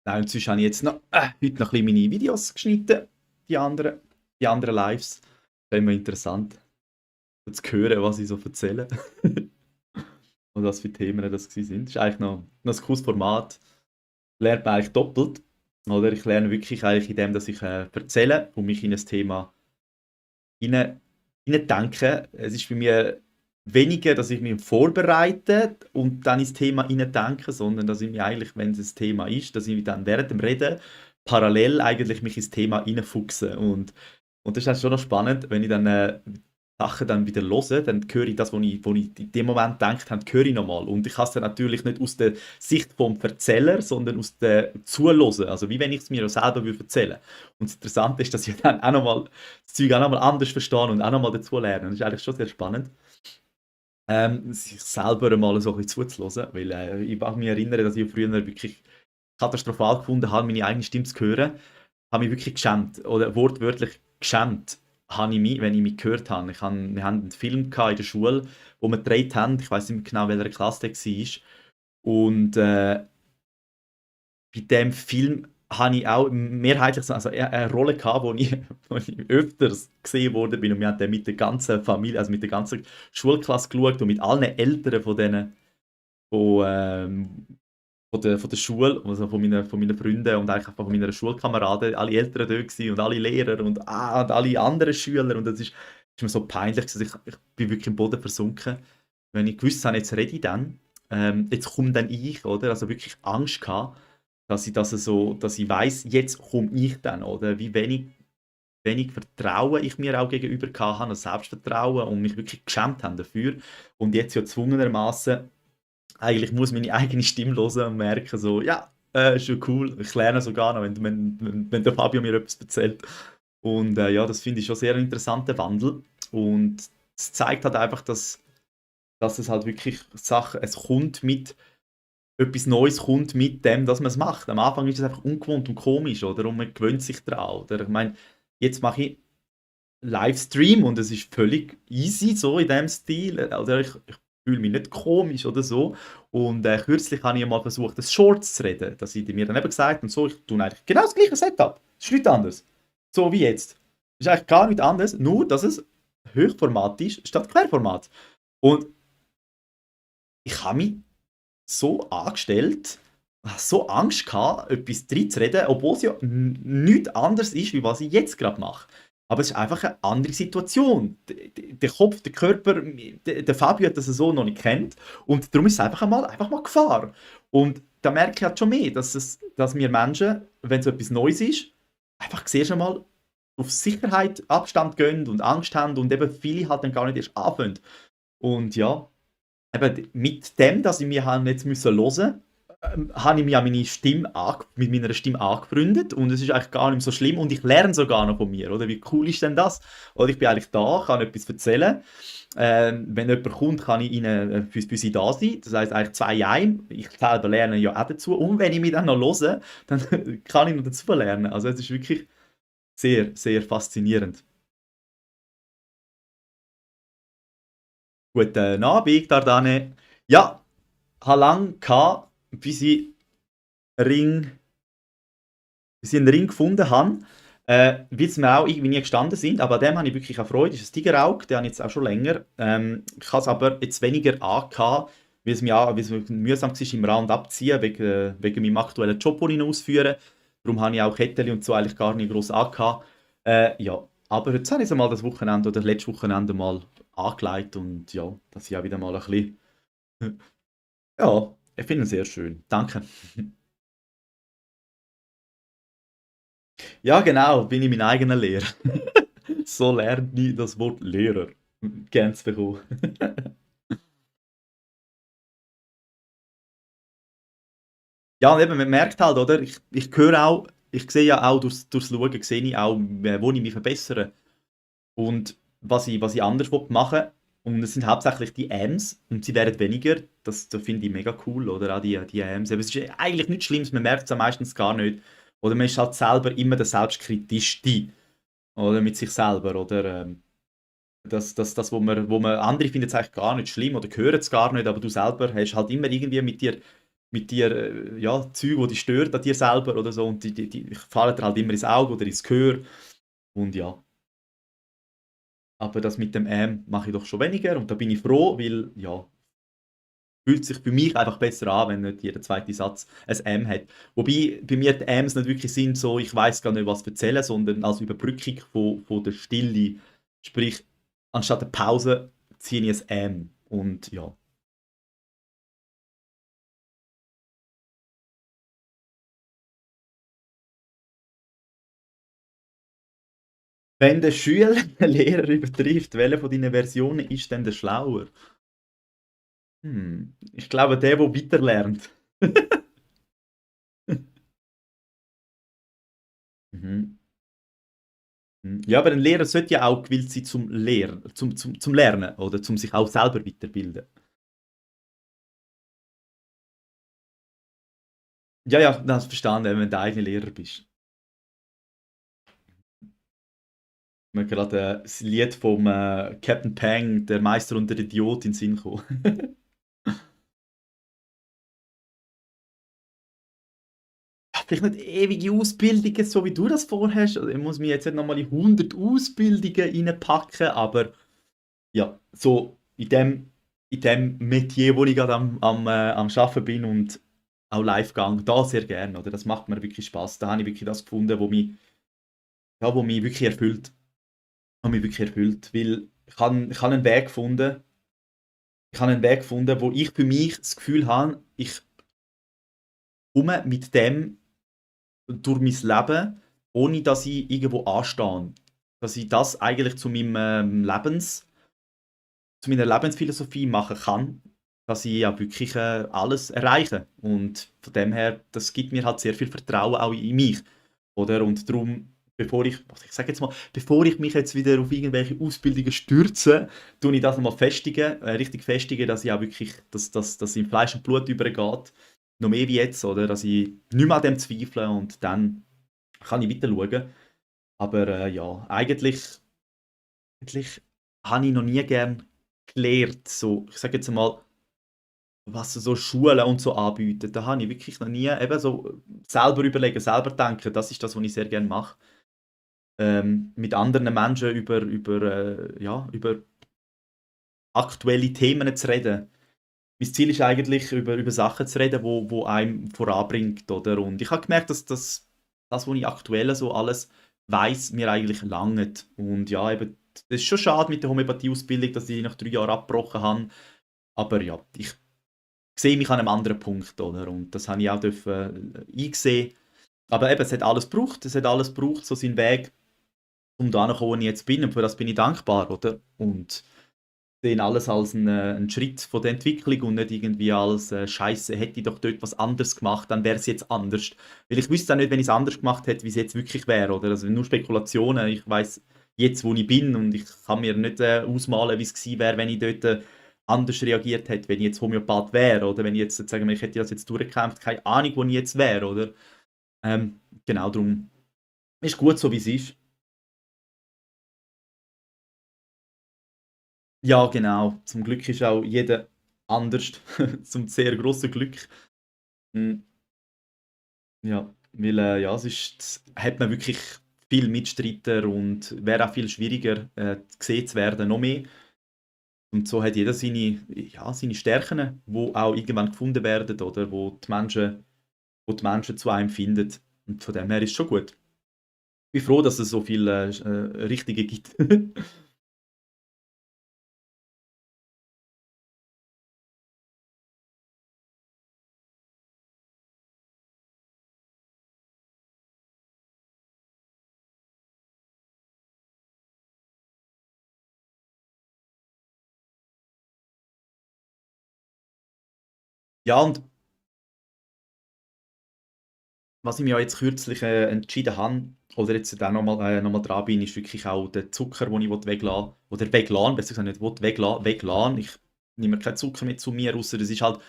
Nein, und sonst habe ich jetzt noch, heute noch ein bisschen meine Videos geschnitten, die anderen, die anderen Lives. Das ist immer interessant, so zu hören, was ich so erzähle. Und was für Themen das gewesen sind. Das ist eigentlich noch ein cooles Format. Lernt man eigentlich doppelt. Oder ich lerne wirklich eigentlich in dem, dass ich erzähle und mich in ein Thema hinein denke. Es ist bei mir weniger, dass ich mich vorbereite und dann ins Thema hinein denke, sondern dass ich mich eigentlich, wenn es ein Thema ist, dass ich mich dann während dem Reden parallel eigentlich mich ins Thema hineinfuchse. Und das ist halt schon noch spannend, wenn ich dann Sachen dann wieder höre, dann höre ich das, was ich in dem Moment gedacht habe, höre ich nochmal. Und ich habe es dann natürlich nicht aus der Sicht vom Erzähler, sondern aus der Zuhören. Also wie wenn ich es mir selber erzählen würde. Und das Interessante ist, dass ich dann auch nochmal das Zeug auch nochmal anders verstehe und auch nochmal dazu lerne. Das ist eigentlich schon sehr spannend, sich selber mal so ein bisschen zuzuhören. Weil ich mag mich erinnern, dass ich früher wirklich katastrophal gefunden habe, meine eigene Stimme zu hören. Habe mich wirklich geschämt. Oder wortwörtlich geschämt habe ich mich, wenn ich mich gehört habe. Wir haben einen Film gehabt in der Schule, wo wir gedreht haben. Ich weiß nicht mehr genau, welcher Klasse der war. Und bei dem Film habe ich auch mehrheitlich so, also eine Rolle gehabt, wo ich öfters gesehen wurde bin. Und wir haben den mit der ganzen Familie, also mit der ganzen Schulklasse geschaut und mit allen Eltern von denen, von, von der Schule, also von meinen Freunden und eigentlich auch von meinen Schulkameraden, alle Eltern dort gewesen und alle Lehrer und alle anderen Schüler. Und das ist mir so peinlich gewesen. Ich bin wirklich im Boden versunken. Wenn ich gewusst habe, jetzt rede ich dann, jetzt komme dann ich, oder? Also wirklich Angst gehabt, dass ich weiß, jetzt komme ich dann, oder? Wie wenig Vertrauen ich mir auch gegenüber gehabt habe, Selbstvertrauen und mich wirklich geschämt habe dafür. Und jetzt ja gezwungenermaßen eigentlich muss meine eigene Stimme hören und merken so, ja, ist ja cool, ich lerne sogar noch, wenn der Fabio mir etwas erzählt. Und ja, das finde ich schon sehr einen interessanten Wandel. Und es zeigt halt einfach, dass es halt wirklich Sachen, es kommt mit, etwas Neues kommt mit dem, dass man es macht. Am Anfang ist es einfach ungewohnt und komisch, oder? Und man gewöhnt sich daran, oder? Ich meine, jetzt mache ich Livestream und es ist völlig easy so in dem Stil. Also ich fühle mich nicht komisch oder so. Und kürzlich habe ich mal versucht, das Shorts zu reden. Dass ich mir dann eben gesagt und so, ich tue eigentlich genau das gleiche Setup. Es ist nichts anderes. So wie jetzt. Es ist eigentlich gar nichts anderes, nur dass es Hochformat ist statt Querformat. Und ich habe mich so angestellt, so Angst gehabt, etwas reinzureden, obwohl es ja nichts anderes ist, wie was ich jetzt gerade mache. Aber es ist einfach eine andere Situation. Der Kopf, der Körper, der Fabio hat das so noch nicht kennt und darum ist es einfach mal Gefahr. Und da merke ich halt schon mehr, dass wir Menschen, wenn es etwas Neues ist, einfach zuerst einmal auf Sicherheit Abstand gehen und Angst haben und eben viele halt dann gar nicht erst anfangen. Und ja, eben mit dem, dass ich mir halt jetzt hören musste, habe ich mich an mit meiner Stimme angefreundet und es ist eigentlich gar nicht mehr so schlimm und ich lerne sogar noch von mir, oder? Wie cool ist denn das? Oder ich bin eigentlich da, kann etwas erzählen. Wenn jemand kommt, kann ich ihnen für sie da sein. Das heisst eigentlich zwei in einem. Ich selber lerne ja auch dazu. Und wenn ich mich dann noch höre, dann kann ich noch dazu lernen. Also es ist wirklich sehr, sehr faszinierend. Guten Abend, Dardane. Ja, habe lange gehabt, Ring, bis ich einen Ring gefunden habe. Weil es mir auch irgendwie nie gestanden sind, aber an dem habe ich wirklich auch Freude. Das ist ein Tigerauge, den habe ich jetzt auch schon länger. Ich habe es aber jetzt weniger angehabt, weil es mir mühsam war, im Rand abziehen, wegen meinem aktuellen Job, den ich noch ausführe. Darum habe ich auch Kettchen und so eigentlich gar nicht groß angehabt. Ja, aber jetzt habe ich es mal das Wochenende oder letztes Wochenende mal angelegt und ja, dass ich auch wieder mal ein bisschen... Ja, ich finde es sehr schön. Danke. Ja, genau, bin ich mein eigener Lehrer. So lernt ich das Wort Lehrer gern zu bekommen. Ja, und eben, man merkt halt, oder? Ich höre auch, ich sehe ja auch durchs Schauen, sehe ich auch, wo ich mich verbessere. Und was ich anders machen will. Und es sind hauptsächlich die Ms und sie werden weniger. Das finde ich mega cool, oder? Auch die Ms. Aber es ist eigentlich nichts Schlimmes, man merkt es ja meistens gar nicht. Oder man ist halt selber immer der Selbstkritischste. Oder mit sich selber, oder? Das wo man andere finden es eigentlich gar nicht schlimm oder hören es gar nicht, aber du selber hast halt immer irgendwie mit dir. mit dir, ja, Zeug, die dich stört an dir selber oder so und die fallen dir halt immer ins Auge oder ins Gehör und ja. Aber das mit dem mache ich doch schon weniger und da bin ich froh, weil, ja, fühlt sich für mich einfach besser an, wenn nicht jeder zweite Satz ein hat. Wobei bei mir die Ms nicht wirklich sind so, ich weiß gar nicht, was erzählen, sondern als Überbrückung von der Stille. Sprich, anstatt der Pause ziehe ich ein und ja. Wenn der Schüler den Lehrer übertrifft, welche von deinen Versionen ist denn der schlauer? Ich glaube, der weiterlernt. Mhm. Ja, aber ein Lehrer sollte ja auch gewillt sein zum Lehren, zum Lernen oder zum sich auch selber weiterbilden. Ja, ja, das verstanden, wenn du der eigene Lehrer bist. Mir gerade das Lied vom Captain Peng, der Meister und der Idiot, in den Sinn gekommen. Vielleicht nicht ewige Ausbildungen, so wie du das vorhast. Also ich muss mich jetzt nicht nochmal in 100 Ausbildungen reinpacken, aber ja, so in dem Metier, wo ich gerade am Arbeiten bin und auch live gehe, da sehr gerne, oder? Das macht mir wirklich Spaß. Da habe ich wirklich das gefunden, wo mich wirklich erfüllt. Wo mich wirklich erfüllt. Weil ich habe einen Weg gefunden, wo ich für mich das Gefühl habe, ich komme mit dem durch mein Leben, ohne dass ich irgendwo anstehe. Dass ich das eigentlich zu meiner Lebensphilosophie machen kann, dass ich ja wirklich alles erreiche. Und von dem her, das gibt mir halt sehr viel Vertrauen auch in mich. Oder? Und darum, ich sage jetzt mal, bevor ich mich jetzt wieder auf irgendwelche Ausbildungen stürze, tue ich das nochmal festigen, richtig festigen, dass ich auch wirklich, dass in Fleisch und Blut übergeht. Noch mehr wie jetzt, oder? Dass ich nicht mehr an dem zweifle und dann kann ich weiter schauen. Aber ja, eigentlich habe ich noch nie gern gelehrt. So, ich sage jetzt mal, was so Schulen und so anbieten. Da habe ich wirklich noch nie eben so selber überlegen, selber denken. Das ist das, was ich sehr gerne mache. Mit anderen Menschen über aktuelle Themen zu reden. Mein Ziel ist eigentlich, über Sachen zu reden, wo einem voranbringt, oder? Und ich habe gemerkt, dass das, was ich aktuell so alles weiß, mir eigentlich langt. Und ja, eben, das ist schon schade mit der Homöopathie-Ausbildung, dass ich nach 3 Jahren abgebrochen habe. Aber ja, ich sehe mich an einem anderen Punkt, oder? Und das habe ich auch einsehen. Aber eben, es hat alles gebraucht, so seinen Weg, um da zu kommen, wo ich jetzt bin. Und für das bin ich dankbar, oder? Und sehen alles als einen Schritt von der Entwicklung und nicht irgendwie als Scheiße, hätte ich doch dort was anderes gemacht, dann wäre es jetzt anders. Weil ich wüsste auch nicht, wenn ich es anders gemacht hätte, wie es jetzt wirklich wäre, oder? Also nur Spekulationen. Ich weiß jetzt, wo ich bin und ich kann mir nicht ausmalen, wie es gewesen wäre, wenn ich dort anders reagiert hätte, wenn ich jetzt Homöopath wäre, oder wenn ich jetzt, sagen wir, ich hätte das jetzt durchgekämpft, keine Ahnung, wo ich jetzt wäre, oder? Genau, darum ist gut so, wie es ist. Ja, genau. Zum Glück ist auch jeder anders. Zum sehr grossen Glück. Hm, ja, weil ja, hat man wirklich viel Mitstreiter und wäre auch viel schwieriger, gesehen zu werden, noch mehr. Und so hat jeder seine Stärken, die auch irgendwann gefunden werden oder wo die Menschen zu einem finden. Und von dem her ist es schon gut. Ich bin froh, dass es so viele Richtige gibt. Ja, und was ich mir ja jetzt kürzlich entschieden habe, oder jetzt auch noch mal dran bin, ist wirklich auch der Zucker, den ich weglassen will. Oder weglassen, besser gesagt nicht will, weglassen. Ich nehme keinen Zucker mehr zu mir, außer es ist halt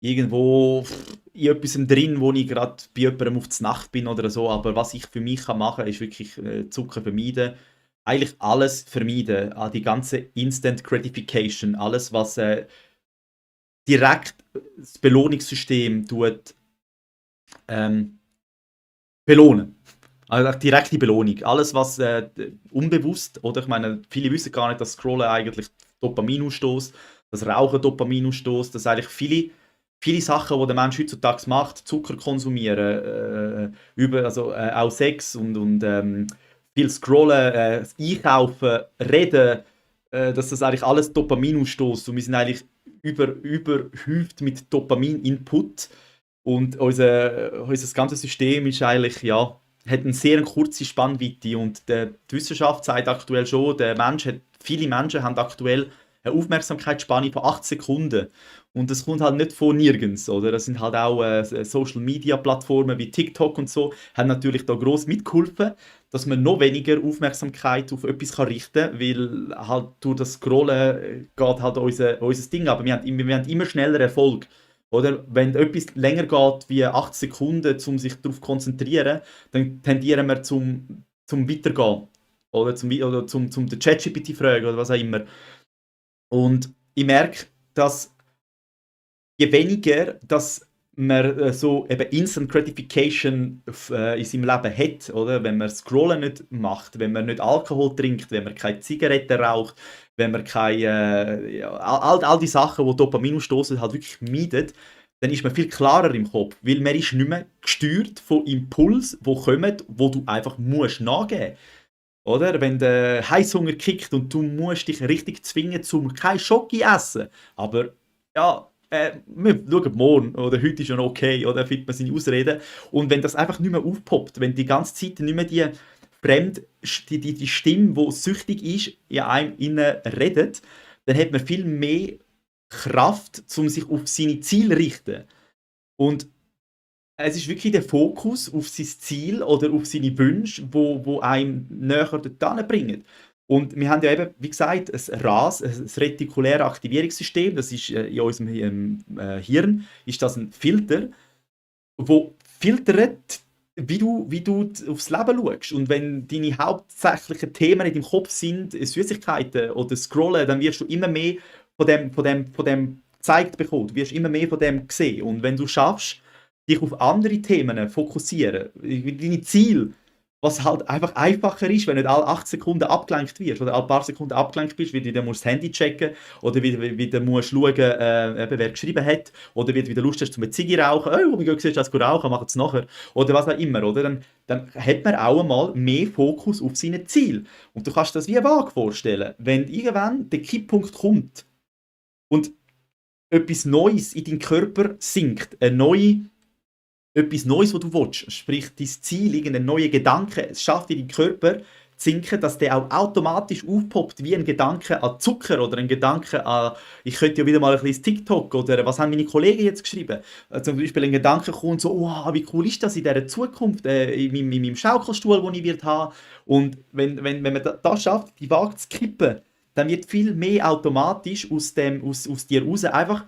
irgendwo in etwas drin, wo ich gerade bei jemandem auf die Nacht bin oder so. Aber was ich für mich machen kann, ist wirklich Zucker vermeiden. Eigentlich alles vermeiden. Die ganze Instant Gratification, alles, was direkt das Belohnungssystem tut, belohnen. Also direkte Belohnung. Alles, was unbewusst, oder ich meine, viele wissen gar nicht, dass Scrollen eigentlich Dopamin ausstößt, das Rauchen Dopamin ausstößt, dass eigentlich viele Sachen, die der Mensch heutzutage macht, Zucker konsumieren, auch Sex und viel Scrollen, Einkaufen, Reden, dass das eigentlich alles Dopamin ausstößt und wir sind eigentlich überhäuft mit Dopamin-Input und unser ganzes System ist eigentlich, ja, hat eine sehr kurze Spannweite und die Wissenschaft sagt aktuell schon, viele Menschen haben aktuell eine Aufmerksamkeitsspanne von 8 Sekunden. Und das kommt halt nicht von nirgends, oder? Das sind halt auch Social-Media-Plattformen wie TikTok und so, haben natürlich da gross mitgeholfen, dass man noch weniger Aufmerksamkeit auf etwas richten kann, weil halt durch das Scrollen geht halt unser Ding. Aber wir haben immer schneller Erfolg. Oder? Wenn etwas länger geht wie 8 Sekunden, um sich darauf zu konzentrieren, dann tendieren wir zum Weitergehen. Oder zum den ChatGPT fragen oder was auch immer. Und ich merke, dass je weniger, dass man so eben Instant Gratification in seinem Leben hat, oder? Wenn man Scrollen nicht macht, wenn man nicht Alkohol trinkt, wenn man keine Zigaretten raucht, wenn man all die Sachen, die Dopamin ausstoßen, halt wirklich meidet, dann ist man viel klarer im Kopf, weil man ist nicht mehr gesteuert von Impulsen, die kommen, wo du einfach musst nachgeben. Oder? Wenn der Heißhunger kickt und du musst dich richtig zwingen, zum kein Schoki essen. Aber ja, wir schauen morgen oder heute ist schon okay, oder findet man seine Ausreden. Und wenn das einfach nicht mehr aufpoppt, wenn die ganze Zeit nicht mehr die Stimme, die süchtig ist, in einem innen redet, dann hat man viel mehr Kraft, um sich auf seine Ziele zu richten. Und es ist wirklich der Fokus auf sein Ziel oder auf seine Wünsche, wo einem näher dorthin bringen. Und wir haben ja eben, wie gesagt, ein RAS, ein retikuläres Aktivierungssystem, das ist in unserem Hirn, ist das ein Filter, wo filtert, wie du aufs Leben schaust. Und wenn deine hauptsächlichen Themen in deinem Kopf sind Süßigkeiten oder Scrollen, dann wirst du immer mehr von dem gezeigt bekommen. Du wirst immer mehr von dem sehen. Und wenn du schaffst, dich auf andere Themen fokussieren, deine Ziele, was halt einfach einfacher ist, wenn du nicht alle 8 Sekunden abgelenkt wirst oder alle paar Sekunden abgelenkt bist, wie du dann musst das Handy checken oder wie du musst schauen, wer geschrieben hat oder wie du Lust hast, zum Ziege rauchen. Oh, wie siehst du das rauchen, mach es nachher. Oder was auch immer. Oder? Dann hat man auch einmal mehr Fokus auf seine Ziele. Und du kannst das wie eine Waage vorstellen. Wenn irgendwann der Kipppunkt kommt und etwas Neues in deinen Körper sinkt, etwas Neues, was du willst, sprich dein Ziel, irgendein neuer Gedanke, es schafft in deinem Körper zu sinken, dass der auch automatisch aufpoppt wie ein Gedanke an Zucker oder ein Gedanke an, ich könnte ja wieder mal ein bisschen TikTok oder was haben meine Kollegen jetzt geschrieben. Zum Beispiel ein Gedanke kommt so, oh, wie cool ist das in dieser Zukunft, in meinem Schaukelstuhl, den ich wird haben. Und wenn man das schafft, die Waage zu kippen, dann wird viel mehr automatisch aus dir raus einfach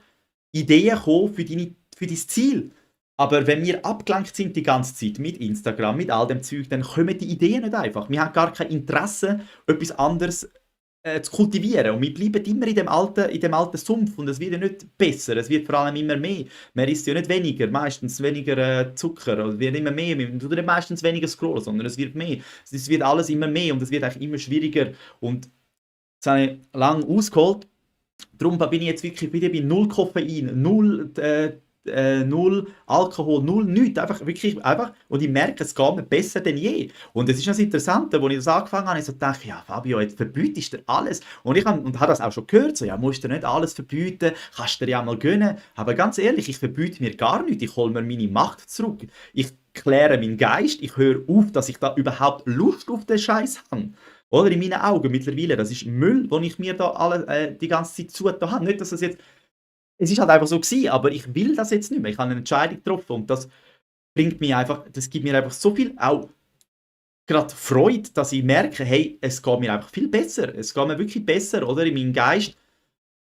Ideen kommen für dein Ziel. Aber wenn wir abgelenkt sind die ganze Zeit mit Instagram, mit all dem Zeug, dann kommen die Ideen nicht einfach. Wir haben gar kein Interesse, etwas anderes zu kultivieren. Und wir bleiben immer in dem alten Sumpf. Und es wird ja nicht besser, es wird vor allem immer mehr. Man isst ja nicht weniger, meistens weniger Zucker. Es wird immer mehr. Man tut nicht meistens weniger scrollen, sondern es wird mehr. Es wird alles immer mehr und es wird eigentlich immer schwieriger. Und das habe ich lange ausgeholt. Darum bin ich jetzt wirklich wieder bei null Koffein, null Alkohol, null nichts. Einfach. Und ich merke, es geht mir besser denn je. Und es ist das Interessante, als ich das angefangen habe, ich so dachte, ja Fabio, jetzt verbietest du alles. Und ich habe das auch schon gehört, so, ja, musst du nicht alles verbieten, kannst du dir ja mal gönnen. Aber ganz ehrlich, ich verbiete mir gar nichts, ich hole mir meine Macht zurück. Ich kläre meinen Geist, ich höre auf, dass ich da überhaupt Lust auf den Scheiß habe. Oder in meinen Augen mittlerweile, das ist Müll, den ich mir da die ganze Zeit zugetan habe. Nicht, dass das jetzt es ist halt einfach so gewesen, aber ich will das jetzt nicht mehr. Ich habe eine Entscheidung getroffen und das gibt mir einfach so viel auch gerade Freude, dass ich merke, hey, es geht mir einfach viel besser. Es geht mir wirklich besser, oder? In meinem Geist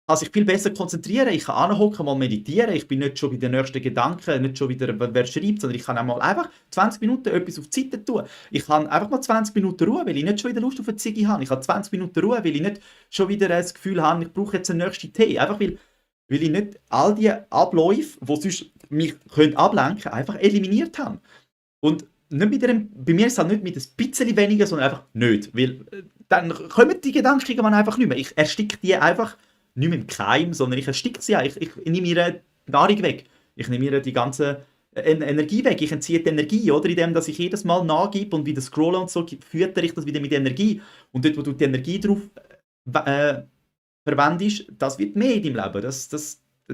kann sich viel besser konzentrieren. Ich kann anhocken, mal meditieren. Ich bin nicht schon bei den nächsten Gedanken, nicht schon wieder, wer schreibt, sondern ich kann auch mal einfach 20 Minuten etwas auf die Seite tun. Ich kann einfach mal 20 Minuten Ruhe, weil ich nicht schon wieder Lust auf eine Ziege habe. Ich habe 20 Minuten Ruhe, weil ich nicht schon wieder das Gefühl habe, ich brauche jetzt einen nächsten Tee. Einfach weil weil ich nicht all die Abläufe, die sonst mich ablenken können, einfach eliminiert habe. Und nicht mit bei mir ist es halt nicht mit ein bisschen weniger, sondern einfach nicht. Weil dann kommen die Gedanken irgendwann einfach nicht mehr. Ich ersticke die einfach nicht mehr im Keim, sondern ich ersticke sie auch. Ich nehme ihre Nahrung weg. Ich nehme ihre die ganze Energie weg. Ich entziehe die Energie, oder? Indem dass ich jedes Mal nachgebe und wieder scrolle und so, füttere ich das wieder mit Energie. Und dort, wo du die Energie drauf äh, verwendest, das wird mehr in deinem Leben.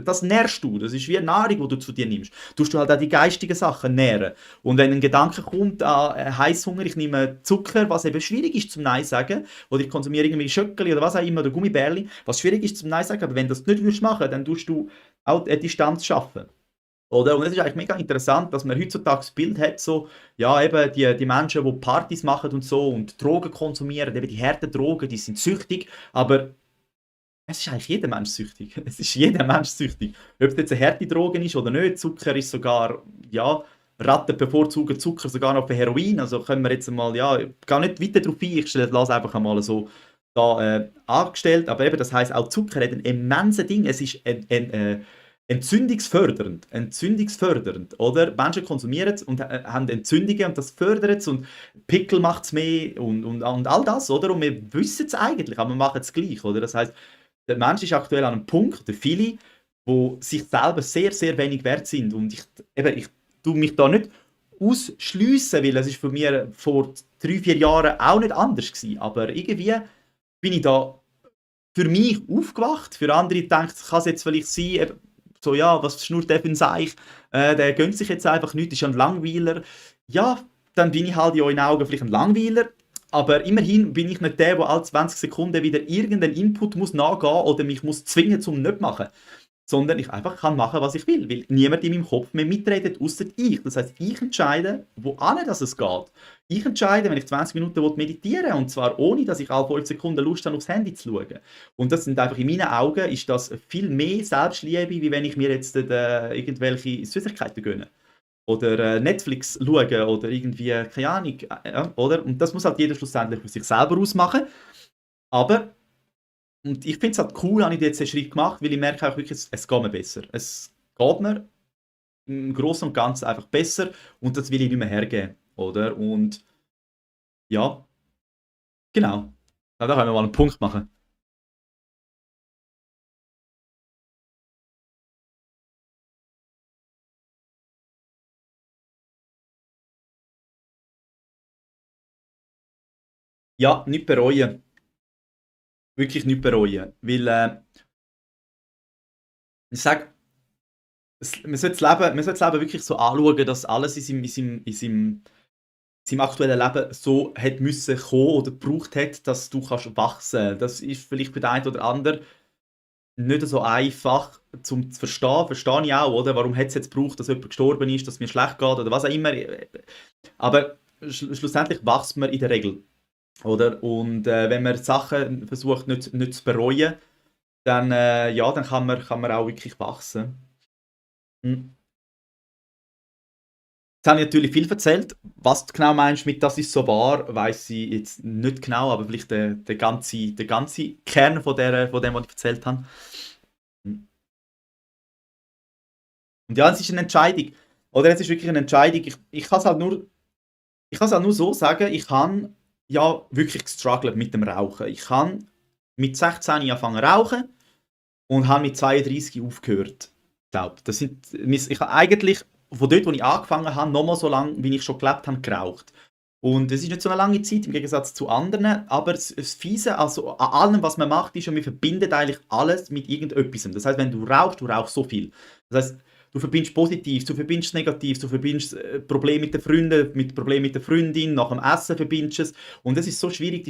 Das nährst du. Das ist wie eine Nahrung, die du zu dir nimmst. Tust du halt auch die geistigen Sachen nähren. Und wenn ein Gedanke kommt an Heißhunger, ich nehme Zucker, was eben schwierig ist zum Nein sagen, oder ich konsumiere irgendwie Schöckeli oder was auch immer, oder Gummibärli, was schwierig ist zum Nein sagen, aber wenn du das nicht würdest machen, dann tust du auch eine Distanz schaffen. Oder? Und es ist eigentlich mega interessant, dass man heutzutage das Bild hat, so, ja, eben die Menschen, die Partys machen und so und Drogen konsumieren, eben die harten Drogen, die sind süchtig, aber es ist eigentlich jeder Mensch süchtig. Es ist jeder Mensch süchtig. Ob es jetzt eine harte Droge ist oder nicht, Zucker ist sogar, ja, Ratten bevorzugen Zucker sogar noch für Heroin. Also können wir jetzt mal, ja, ich gehe nicht weiter darauf ein, ich lasse einfach einmal so da angestellt. Aber eben, das heisst, auch Zucker hat ein immenses Ding. Es ist entzündungsfördernd. Entzündungsfördernd, oder? Menschen konsumieren es und haben Entzündungen und das fördert es und Pickel macht es mehr und all das, oder? Und wir wissen es eigentlich, aber wir machen es gleich, oder? Das heisst, der Mensch ist aktuell an einem Punkt, oder viele, wo sich selber sehr, sehr wenig wert sind. Und ich tue mich da nicht ausschliessen, weil es ist für mich vor 3, 4 Jahren auch nicht anders gewesen. Aber irgendwie bin ich da für mich aufgewacht. Für andere denkt, kann es jetzt vielleicht sein, so, ja, was schnurrt der für ein Seich? Der gönnt sich jetzt einfach nichts, ist ein Langweiler. Ja, dann bin ich halt in euren Augen vielleicht ein Langweiler. Aber immerhin bin ich nicht der, der alle 20 Sekunden wieder irgendeinen Input muss nachgehen oder mich muss zwingen zum nicht machen. Sondern ich einfach kann machen, was ich will. Weil niemand in meinem Kopf mehr mitredet, außer ich. Das heißt, ich entscheide, wohin es geht. Ich entscheide, wenn ich 20 Minuten meditieren will, und zwar ohne, dass ich alle 5 Sekunden Lust habe, aufs Handy zu schauen. Und das sind einfach in meinen Augen ist das viel mehr Selbstliebe, wie wenn ich mir jetzt irgendwelche Süßigkeiten gönne. Oder Netflix schauen oder irgendwie, keine Ahnung, oder? Und das muss halt jeder schlussendlich für sich selber ausmachen. Aber, und ich finde es halt cool, habe ich jetzt den Schritt gemacht, weil ich merke auch wirklich, es geht mir besser. Es geht mir im Großen und Ganzen einfach besser und das will ich nicht mehr hergeben, oder? Und ja, genau. Da können wir mal einen Punkt machen. Ja, nicht bereuen. Wirklich nicht bereuen. Weil, ich sage, man sollte das Leben wirklich so anschauen, dass alles in seinem aktuellen Leben so hat müssen kommen oder gebraucht hat, dass du kannst wachsen. Das ist vielleicht für den einen oder anderen nicht so einfach zum zu verstehen. Verstehe ich auch, oder? Warum hat es jetzt gebraucht, dass jemand gestorben ist, dass es mir schlecht geht oder was auch immer. Aber schlussendlich wächst man in der Regel, oder? Und wenn man Sachen versucht nicht zu bereuen, dann, ja, dann kann man auch wirklich wachsen. Hm. Jetzt habe ich natürlich viel erzählt. Was du genau meinst mit «das ist so wahr», weiss ich jetzt nicht genau, aber vielleicht der ganze Kern von dem, was ich erzählt habe. Hm. Und ja, es ist eine Entscheidung. Oder es ist wirklich eine Entscheidung. Ich kann es halt nur so sagen, ich habe ja wirklich gestruggelt mit dem Rauchen. Ich habe mit 16 angefangen zu rauchen und habe mit 32 aufgehört. Ich habe eigentlich von dort, wo ich angefangen habe, nochmal so lange, wie ich schon gelebt habe, geraucht. Und es ist nicht so eine lange Zeit im Gegensatz zu anderen, aber das Fiese, also an allem, was man macht, ist, und wir verbinden eigentlich alles mit irgendetwas. Das heißt, wenn du rauchst so viel. Das heißt, du verbindest Positives, du verbindest Negatives, du verbindest Probleme mit den Freunden, mit Problemen mit der Freundin, nach dem Essen verbindest du es. Und es ist so schwierig,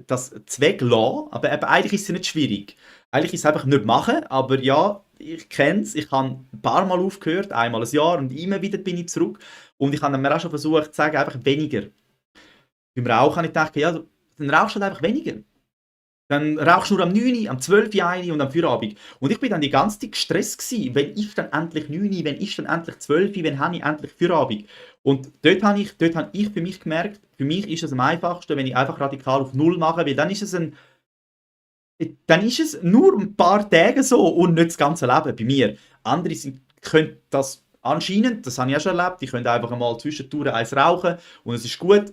das zu weglassen, aber eben, eigentlich ist es nicht schwierig. Eigentlich ist es einfach nicht machen, aber ja, ich kenne es, ich habe ein paar Mal aufgehört, einmal ein Jahr und immer wieder bin ich zurück. Und ich habe mir auch schon versucht zu sagen, einfach weniger. Beim Rauchen habe ich gedacht, ja, dann rauchst du halt einfach weniger. Dann rauchst du nur am 9 Uhr, am 12 Uhr eine und am Feierabend. Und ich bin dann die ganze Zeit gestresst gewesen. Wenn ist dann endlich 9 Uhr, wenn ist dann endlich 12 Uhr, wenn habe ich endlich Feierabend? Und dort habe ich für mich gemerkt, für mich ist es am einfachsten, wenn ich einfach radikal auf Null mache, weil dann ist es dann ist es nur ein paar Tage so und nicht das ganze Leben bei mir. Andere können das anscheinend, das habe ich auch schon erlebt, die können einfach einmal zwischendurch eins rauchen und es ist gut.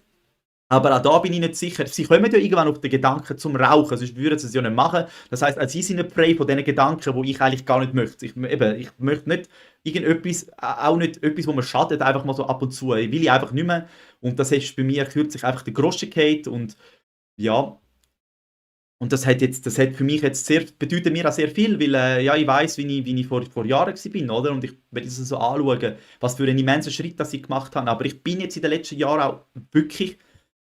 Aber auch da bin ich nicht sicher. Sie kommen ja irgendwann auf den Gedanken zum Rauchen, sonst würden sie es ja nicht machen. Das heisst, auch sie sind nicht frei von diesen Gedanken, die ich eigentlich gar nicht möchte. Ich möchte nicht irgendetwas, auch nicht etwas, wo mir schadet, einfach mal so ab und zu. Ich will ich einfach nicht mehr. Und das ist bei mir kürzlich einfach der Groschen gefallen. Und ja, und das hat für mich jetzt sehr, bedeutet mir auch sehr viel, weil ja, ich weiß, wie ich vor Jahren war, oder? Und wenn ich das so anschaue, was für einen immensen Schritt das ich gemacht habe. Aber ich bin jetzt in den letzten Jahren auch wirklich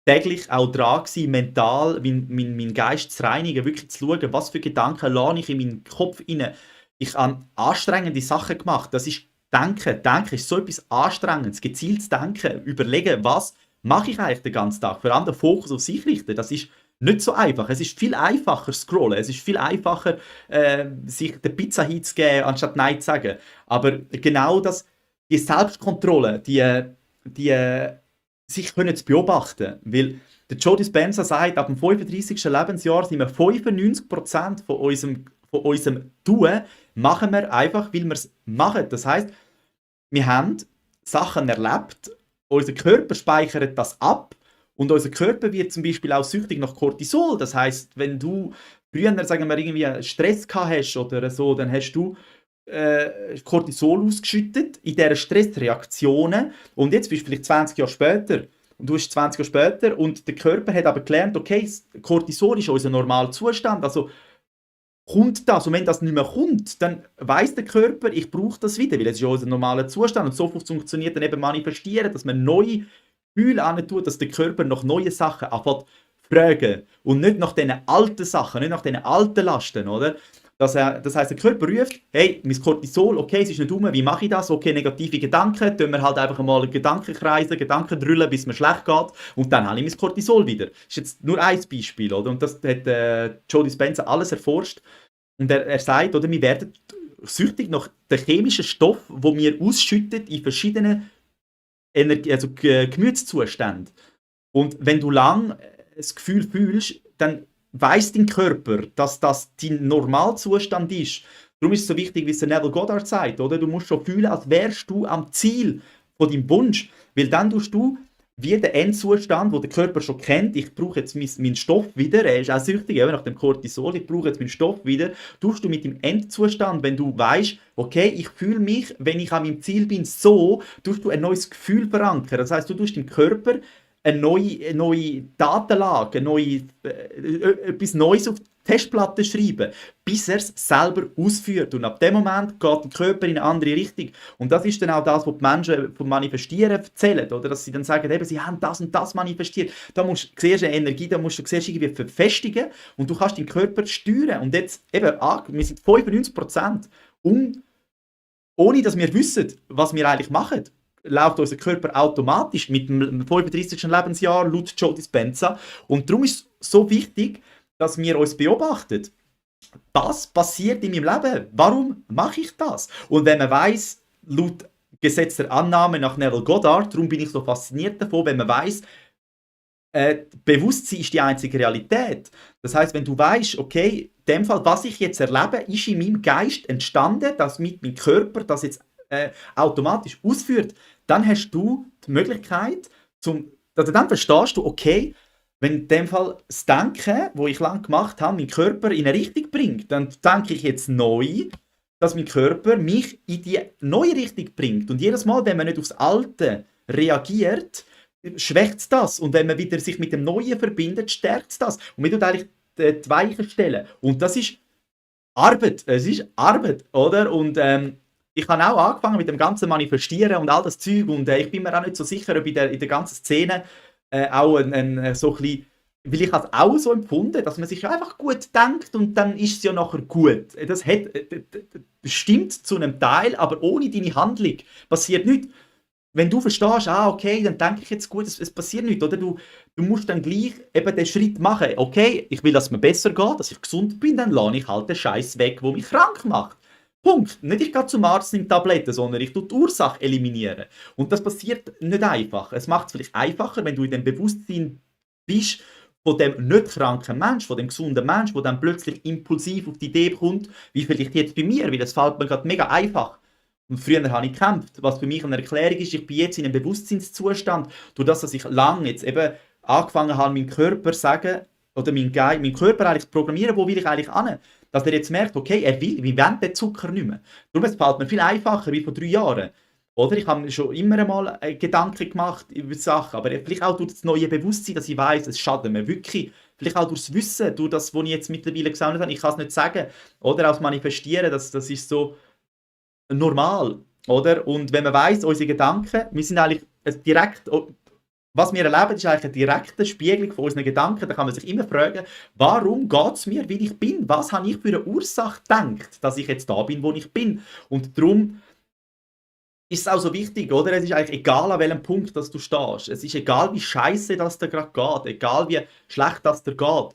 täglich auch dran gewesen, mental mein Geist zu reinigen, wirklich zu schauen, was für Gedanken lade ich in meinen Kopf rein. Ich habe anstrengende Sachen gemacht. Das ist Denken. Denken ist so etwas Anstrengendes, gezieltes Denken, überlegen, was mache ich eigentlich den ganzen Tag, vor allem den Fokus auf sich richten. Das ist nicht so einfach. Es ist viel einfacher scrollen. Es ist viel einfacher, sich der Pizza hinzugeben, anstatt Nein zu sagen. Aber genau das, die Selbstkontrolle, die sich können zu beobachten. Weil der Joe Dispenza sagt, ab dem 35. Lebensjahr sind wir 95% von unserem Tun machen wir einfach, weil wir es machen. Das heisst, wir haben Sachen erlebt, unser Körper speichert das ab und unser Körper wird zum Beispiel auch süchtig nach Cortisol. Das heisst, wenn du früher, sagen wir, irgendwie Stress gehabt hast oder so, dann hast du Cortisol ausgeschüttet in dieser Stressreaktionen und jetzt bist du vielleicht 20 Jahre später und du bist 20 Jahre später und der Körper hat aber gelernt, okay, Cortisol ist unser normaler Zustand, also kommt das und wenn das nicht mehr kommt, dann weiß der Körper, ich brauche das wieder, weil es ist ja unser normaler Zustand und so funktioniert dann eben Manifestieren, dass man neue Gefühle antut, dass der Körper nach neuen Sachen anfängt fragen und nicht nach diesen alten Sachen, nicht nach diesen alten Lasten, oder? Das heisst, der Körper ruft, hey, mein Cortisol, okay, es ist nicht rum, wie mache ich das? Okay, negative Gedanken, tun wir halt einfach mal Gedanken kreisen, Gedanken drüllen, bis mir schlecht geht und dann habe ich mein Cortisol wieder. Das ist jetzt nur ein Beispiel, oder? Und das hat Joe Dispenza alles erforscht und er sagt, oder, wir werden süchtig nach den chemischen Stoff, wo wir ausschütten in verschiedenen Gemütszuständen. Und wenn du lang das Gefühl fühlst, dann weiss dein Körper, dass das dein Normalzustand ist. Darum ist es so wichtig, wie es Neville Goddard sagt, oder? Du musst schon fühlen, als wärst du am Ziel von deinem Wunsch. Weil dann tust du wie den Endzustand, den der Körper schon kennt, ich brauche jetzt meinen Stoff wieder, er ist auch süchtig, eben nach dem Cortisol, ich brauche jetzt meinen Stoff wieder, tust du mit dem Endzustand, wenn du weißt, okay, ich fühle mich, wenn ich an meinem Ziel bin, so, tust du ein neues Gefühl verankern. Das heißt, du tust dem Körper eine neue Datenlage, etwas Neues auf die Festplatte schreiben, bis er es selber ausführt. Und ab dem Moment geht der Körper in eine andere Richtung. Und das ist dann auch das, was die Menschen vom Manifestieren erzählen, oder? Dass sie dann sagen, eben, sie haben das und das manifestiert. Da musst du zuerst eine Energie, da musst du zuerst irgendwie verfestigen und du kannst deinen Körper steuern. Und jetzt, eben, wir sind 95%, ohne dass wir wissen, was wir eigentlich machen, läuft unser Körper automatisch mit dem 35. Lebensjahr laut Joe Dispenza. Und darum ist es so wichtig, dass wir uns beobachten. Was passiert in meinem Leben? Warum mache ich das? Und wenn man weiss, laut Gesetz der Annahme nach Neville Goddard, darum bin ich so fasziniert davon, wenn man weiss, Bewusstsein ist die einzige Realität. Das heißt, wenn du weißt, okay, in dem Fall, was ich jetzt erlebe, ist in meinem Geist entstanden, dass mit meinem Körper das jetzt automatisch ausführt, dann hast du die Möglichkeit, also dann verstehst du, okay, wenn in dem Fall das Denken, das ich lange gemacht habe, meinen Körper in eine Richtung bringt, dann denke ich jetzt neu, dass mein Körper mich in die neue Richtung bringt. Und jedes Mal, wenn man nicht aufs Alte reagiert, schwächt es das. Und wenn man wieder sich mit dem Neuen verbindet, stärkt es das. Und man tut eigentlich die Weichen stellen. Und das ist Arbeit. Es ist Arbeit, oder? Und ich habe auch angefangen mit dem ganzen Manifestieren und all das Zeug und ich bin mir auch nicht so sicher, ob in der ganzen Szene auch so ein bisschen, weil ich habe es auch so empfunden, dass man sich einfach gut denkt und dann ist es ja nachher gut. Das stimmt zu einem Teil, aber ohne deine Handlung passiert nichts. Wenn du verstehst, okay, dann denke ich jetzt gut, es passiert nichts, oder? Du musst dann gleich eben den Schritt machen. Okay, ich will, dass es mir besser geht, dass ich gesund bin, dann lasse ich halt den Scheiß weg, der mich krank macht. Punkt. Nicht ich gehe zum Arzt in Tabletten, sondern ich tue die Ursache eliminieren. Und das passiert nicht einfach. Es macht es vielleicht einfacher, wenn du in dem Bewusstsein bist von dem nicht kranken Mensch, von dem gesunden Mensch, der dann plötzlich impulsiv auf die Idee kommt, wie vielleicht jetzt bei mir, weil das fällt mir gerade mega einfach. Und früher habe ich gekämpft. Was für mich eine Erklärung ist, ich bin jetzt in einem Bewusstseinszustand, durch das, dass ich lange jetzt eben angefangen habe, meinem Körper zu sagen, oder meinen Körper eigentlich zu programmieren, wo will ich eigentlich hin? Dass er jetzt merkt, okay, er will den Zucker nicht mehr. Darum es fällt mir viel einfacher wie vor 3 Jahren. Oder ich habe mir schon immer einmal Gedanken gemacht über Sachen, aber vielleicht auch durch das neue Bewusstsein, dass ich weiß, es schadet mir wirklich. Vielleicht auch durchs Wissen, durch das, was ich jetzt mittlerweile gesagt habe, ich kann es nicht sagen. Oder auch das Manifestieren, das ist so normal. Oder? Und wenn man weiss, unsere Gedanken, wir sind eigentlich direkt, was wir erleben, ist eigentlich eine direkte Spiegelung von unseren Gedanken. Da kann man sich immer fragen, warum geht es mir, wie ich bin? Was habe ich für eine Ursache gedacht, dass ich jetzt da bin, wo ich bin? Und darum ist es auch so wichtig, oder? Es ist eigentlich egal, an welchem Punkt dass du stehst. Es ist egal, wie scheiße das dir gerade geht, egal wie schlecht das dir geht.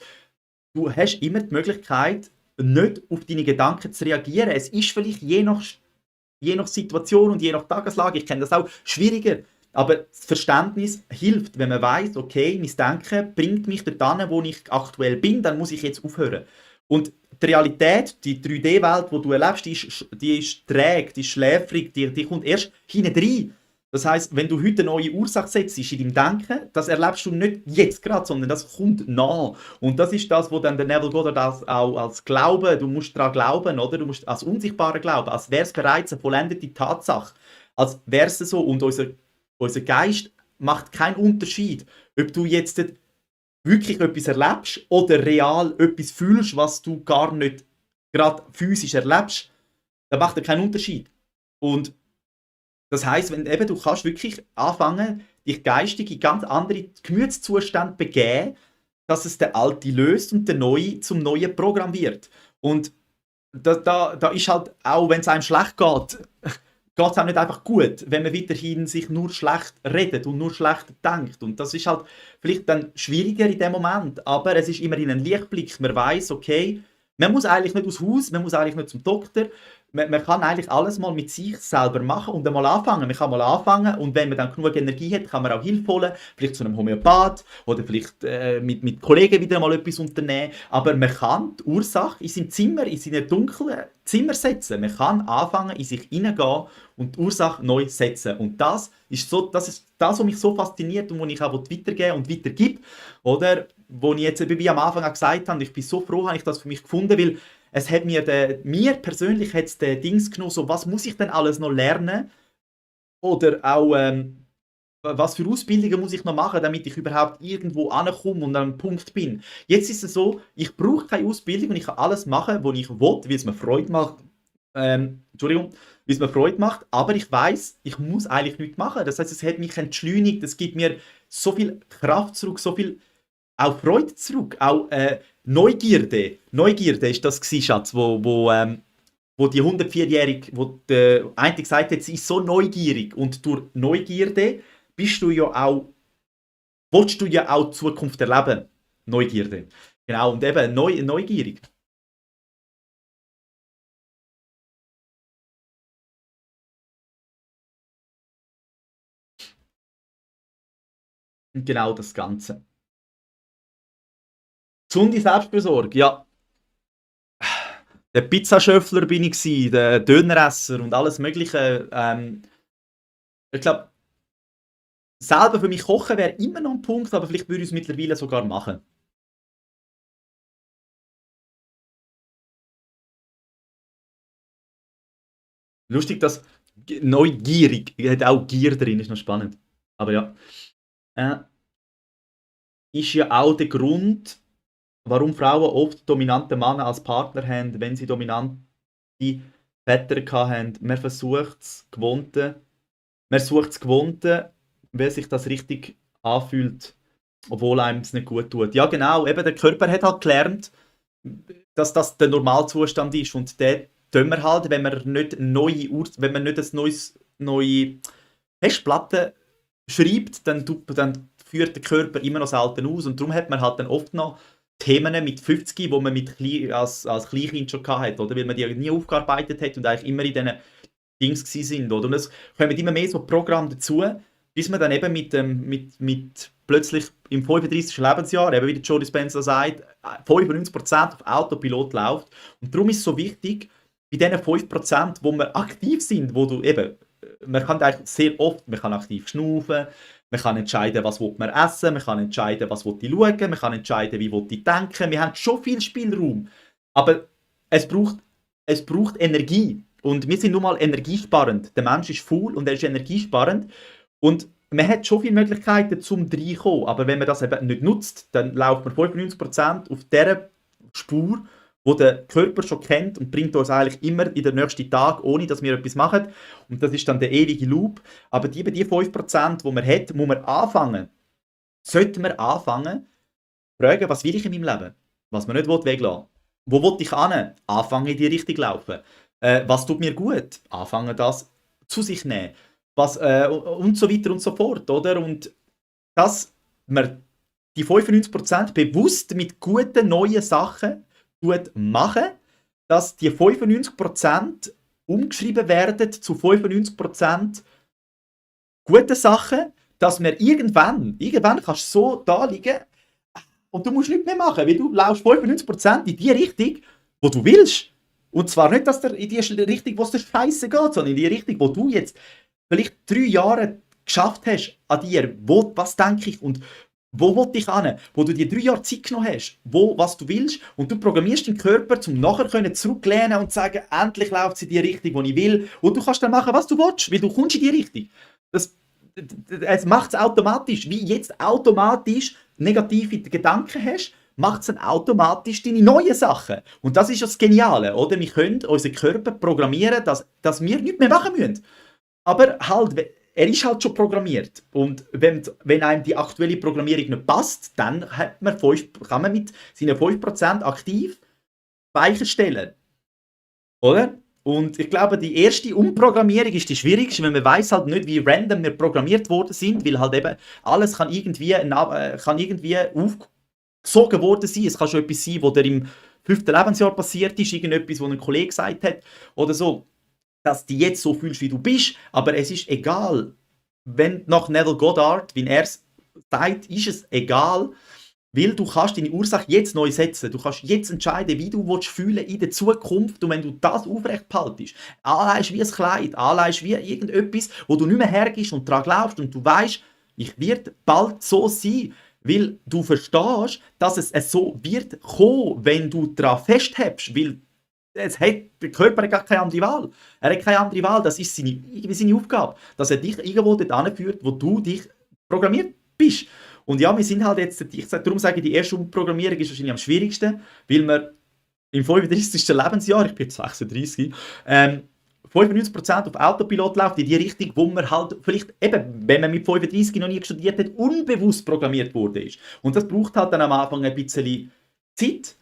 Du hast immer die Möglichkeit, nicht auf deine Gedanken zu reagieren. Es ist vielleicht je nach Situation und je nach Tageslage, ich kenne das auch, schwieriger. Aber das Verständnis hilft, wenn man weiß, okay, mein Denken bringt mich dorthin, wo ich aktuell bin, dann muss ich jetzt aufhören. Und die Realität, die 3D-Welt, die du erlebst, die ist träge, die ist schläfrig, die kommt erst hinten rein. Das heisst, wenn du heute eine neue Ursache setzt in deinem Denken, das erlebst du nicht jetzt gerade, sondern das kommt nach. Und das ist das, was dann der Neville Goddard auch als Glauben, du musst daran glauben, oder? Du musst als unsichtbare glauben, als wäre es bereits eine vollendete Tatsache. Als wäre es so. Und unser Geist macht keinen Unterschied, ob du jetzt wirklich etwas erlebst oder real etwas fühlst, was du gar nicht gerade physisch erlebst. Da macht er keinen Unterschied. Und das heisst, wenn eben, du kannst wirklich anfangen, dich geistig in ganz andere Gemütszustände begeben, dass es der Alte löst und der Neue zum neuen Programm wird. Und da ist halt auch, wenn es einem schlecht geht, geht es auch nicht einfach gut, wenn man weiterhin sich nur schlecht redet und nur schlecht denkt. Und das ist halt vielleicht dann schwieriger in dem Moment, aber es ist immerhin ein Lichtblick. Man weiß, okay, man muss eigentlich nicht aus Haus, man muss eigentlich nicht zum Doktor. Man kann eigentlich alles mal mit sich selber machen und einmal anfangen. Man kann mal anfangen und wenn man dann genug Energie hat, kann man auch Hilfe holen, vielleicht zu einem Homöopath oder vielleicht mit Kollegen wieder mal etwas unternehmen. Aber man kann die Ursache in seinem Zimmer, in seinem dunklen Zimmer setzen. Man kann anfangen, in sich hineingehen und die Ursache neu setzen. Und das ist das, was mich so fasziniert und was ich auch weitergeben und weitergebe. Oder, wo ich jetzt wie am Anfang auch gesagt habe, ich bin so froh, habe ich das für mich gefunden, weil es hat mir persönlich hat's den Dings genommen, so, was muss ich denn alles noch lernen? Oder auch, was für Ausbildungen muss ich noch machen, damit ich überhaupt irgendwo ankomme und an einem Punkt bin. Jetzt ist es so, ich brauche keine Ausbildung und ich kann alles machen, was ich will, wie es mir Freude macht. Wie es mir Freude macht, aber ich weiß, ich muss eigentlich nichts machen. Das heißt, es hat mich entschleunigt, es gibt mir so viel Kraft zurück, so viel auch Freude zurück, auch Neugierde. Neugierde ist das gewesen, Schatz, wo die 104-Jährige, wo der eine gesagt hat, sie ist so neugierig und durch Neugierde willst du ja auch die Zukunft erleben. Neugierde. Genau, und eben neugierig. Und genau das Ganze. Gesunde Selbstversorgung, ja. Der Pizzaschöffler bin ich gsi, der Döneresser und alles Mögliche. Ich glaube, selber für mich kochen wäre immer noch ein Punkt, aber vielleicht würde ich es mittlerweile sogar machen. Lustig, dass neugierig, hat auch Gier drin, ist noch spannend. Aber ja. Äh, ist ja auch der Grund, warum Frauen oft dominante Männer als Partner haben, wenn sie dominante Väter haben. Man sucht das Gewohnte, wie sich das richtig anfühlt, obwohl einem es nicht gut tut. Ja genau, eben der Körper hat halt gelernt, dass das der Normalzustand ist und den tun wir halt, wenn man nicht wenn man nicht eine neue Festplatte schreibt, dann führt der Körper immer noch selten aus und darum hat man halt dann oft noch Themen mit 50, die man als Kleinkind schon hatte, oder? Weil man die nie aufgearbeitet hat und eigentlich immer in diesen Dings sind, oder? Und es kommen immer mehr so Programme dazu, bis man dann eben mit plötzlich im 35. Lebensjahr, eben wie der Joe Dispenza sagt, 95% auf Autopilot läuft. Und darum ist es so wichtig, bei diesen 5%, wo wir aktiv sind, wo du eben, man kann eigentlich sehr oft, man kann aktiv schnaufen, man kann entscheiden, was will man essen, man kann entscheiden, was will ich schauen, man kann entscheiden, wie will ich denken. Wir haben schon viel Spielraum. Aber es braucht Energie. Und wir sind nun mal energiesparend. Der Mensch ist faul und er ist energiesparend. Und man hat schon viele Möglichkeiten zum reinkommen. Aber wenn man das eben nicht nutzt, dann läuft man 95% auf dieser Spur, wo der Körper schon kennt und bringt uns eigentlich immer in den nächsten Tag, ohne dass wir etwas machen. Und das ist dann der ewige Loop. Aber die 5%, die man hat, muss man anfangen. Sollte man anfangen, fragen, was will ich in meinem Leben? Was man nicht weglassen will. Wo will ich hin? Anfangen, in die Richtung laufen. Was tut mir gut? Anfangen, das zu sich nehmen. Und so weiter und so fort, oder? Und dass man die 95% bewusst mit guten, neuen Sachen machen, dass die 95% umgeschrieben werden zu 95% guten Sachen, dass wir irgendwann kannst du so da liegen und du musst nichts mehr machen, weil du laufst 95% in die Richtung, wo du willst. Und zwar nicht dass in die Richtung, wo es dir scheiße geht, sondern in die Richtung, wo du jetzt vielleicht 3 Jahre geschafft hast an dir, was denke ich und wo will ich hin, wo du dir 3 Jahre Zeit genommen hast, was du willst und du programmierst deinen Körper, um nachher zurücklehnen und sagen, endlich läuft es in die Richtung, wo ich will und du kannst dann machen, was du willst, weil du kommst in die Richtung. Es macht es automatisch, wie jetzt automatisch negative Gedanken hast, macht es dann automatisch deine neuen Sachen. Und das ist das Geniale, oder? Wir können unseren Körper programmieren, dass wir nichts mehr machen müssen. Aber halt, er ist halt schon programmiert. Und wenn einem die aktuelle Programmierung nicht passt, dann kann man mit seinen 5% aktiv Weichen stellen. Oder? Und ich glaube, die erste Umprogrammierung ist die schwierigste, weil man weiß halt nicht, wie random wir programmiert worden sind, weil halt eben alles kann irgendwie aufgesogen worden sein. Es kann schon etwas sein, was dir im 5. Lebensjahr passiert ist, irgendetwas, was ein Kollege gesagt hat oder so, dass du jetzt so fühlst, wie du bist, aber es ist egal. Wenn nach Neville Goddard, wie er es sagt, ist es egal, weil du kannst deine Ursache jetzt neu setzen. Du kannst jetzt entscheiden, wie du fühlen in der Zukunft und wenn du das aufrecht behaltest, anleihst wie ein Kleid, anleihst wie irgendetwas, wo du nicht mehr hergibst und daran glaubst und du weißt, ich werde bald so sein, weil du verstehst, dass es so wird kommen, wenn du daran festhältst, weil der Körper hat gar keine andere Wahl. Er hat keine andere Wahl, das ist seine Aufgabe, dass er dich irgendwo dorthin führt, wo du dich programmiert bist. Und ja, wir sind halt jetzt, darum sage ich, die erste Umprogrammierung ist wahrscheinlich am schwierigsten, weil wir im 35. Lebensjahr, ich bin jetzt 36, 95% auf Autopilot läuft in die Richtung, wo man halt vielleicht eben, wenn man mit 35 noch nie studiert hat, unbewusst programmiert wurde. Und das braucht halt dann am Anfang ein bisschen Zeit,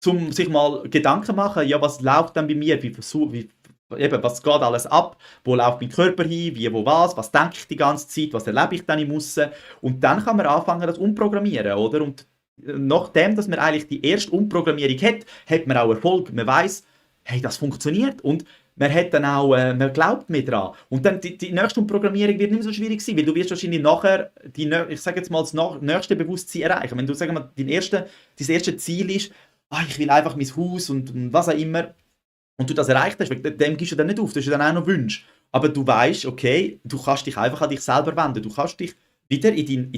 um sich mal Gedanken zu machen, ja, was läuft dann bei mir, was geht alles ab, wo läuft mein Körper hin, was denke ich die ganze Zeit, was erlebe ich dann im Aussen. Und dann kann man anfangen, das umprogrammieren, oder? Und nachdem, dass man eigentlich die erste Umprogrammierung hat man auch Erfolg. Man weiss, hey, das funktioniert und man hat dann auch, man glaubt mehr dran. Und dann die nächste Umprogrammierung wird nicht mehr so schwierig sein, weil du wirst wahrscheinlich nachher, ich sage jetzt mal, das nächste Bewusstsein erreichen. Wenn du, sagen wir, dein erste Ziel ist, ich will einfach mein Haus und was auch immer, und du das erreicht hast, dem gibst du dann nicht auf, das ist dann auch noch Wunsch. Aber du weißt, okay, du kannst dich einfach an dich selber wenden, du kannst dich wieder in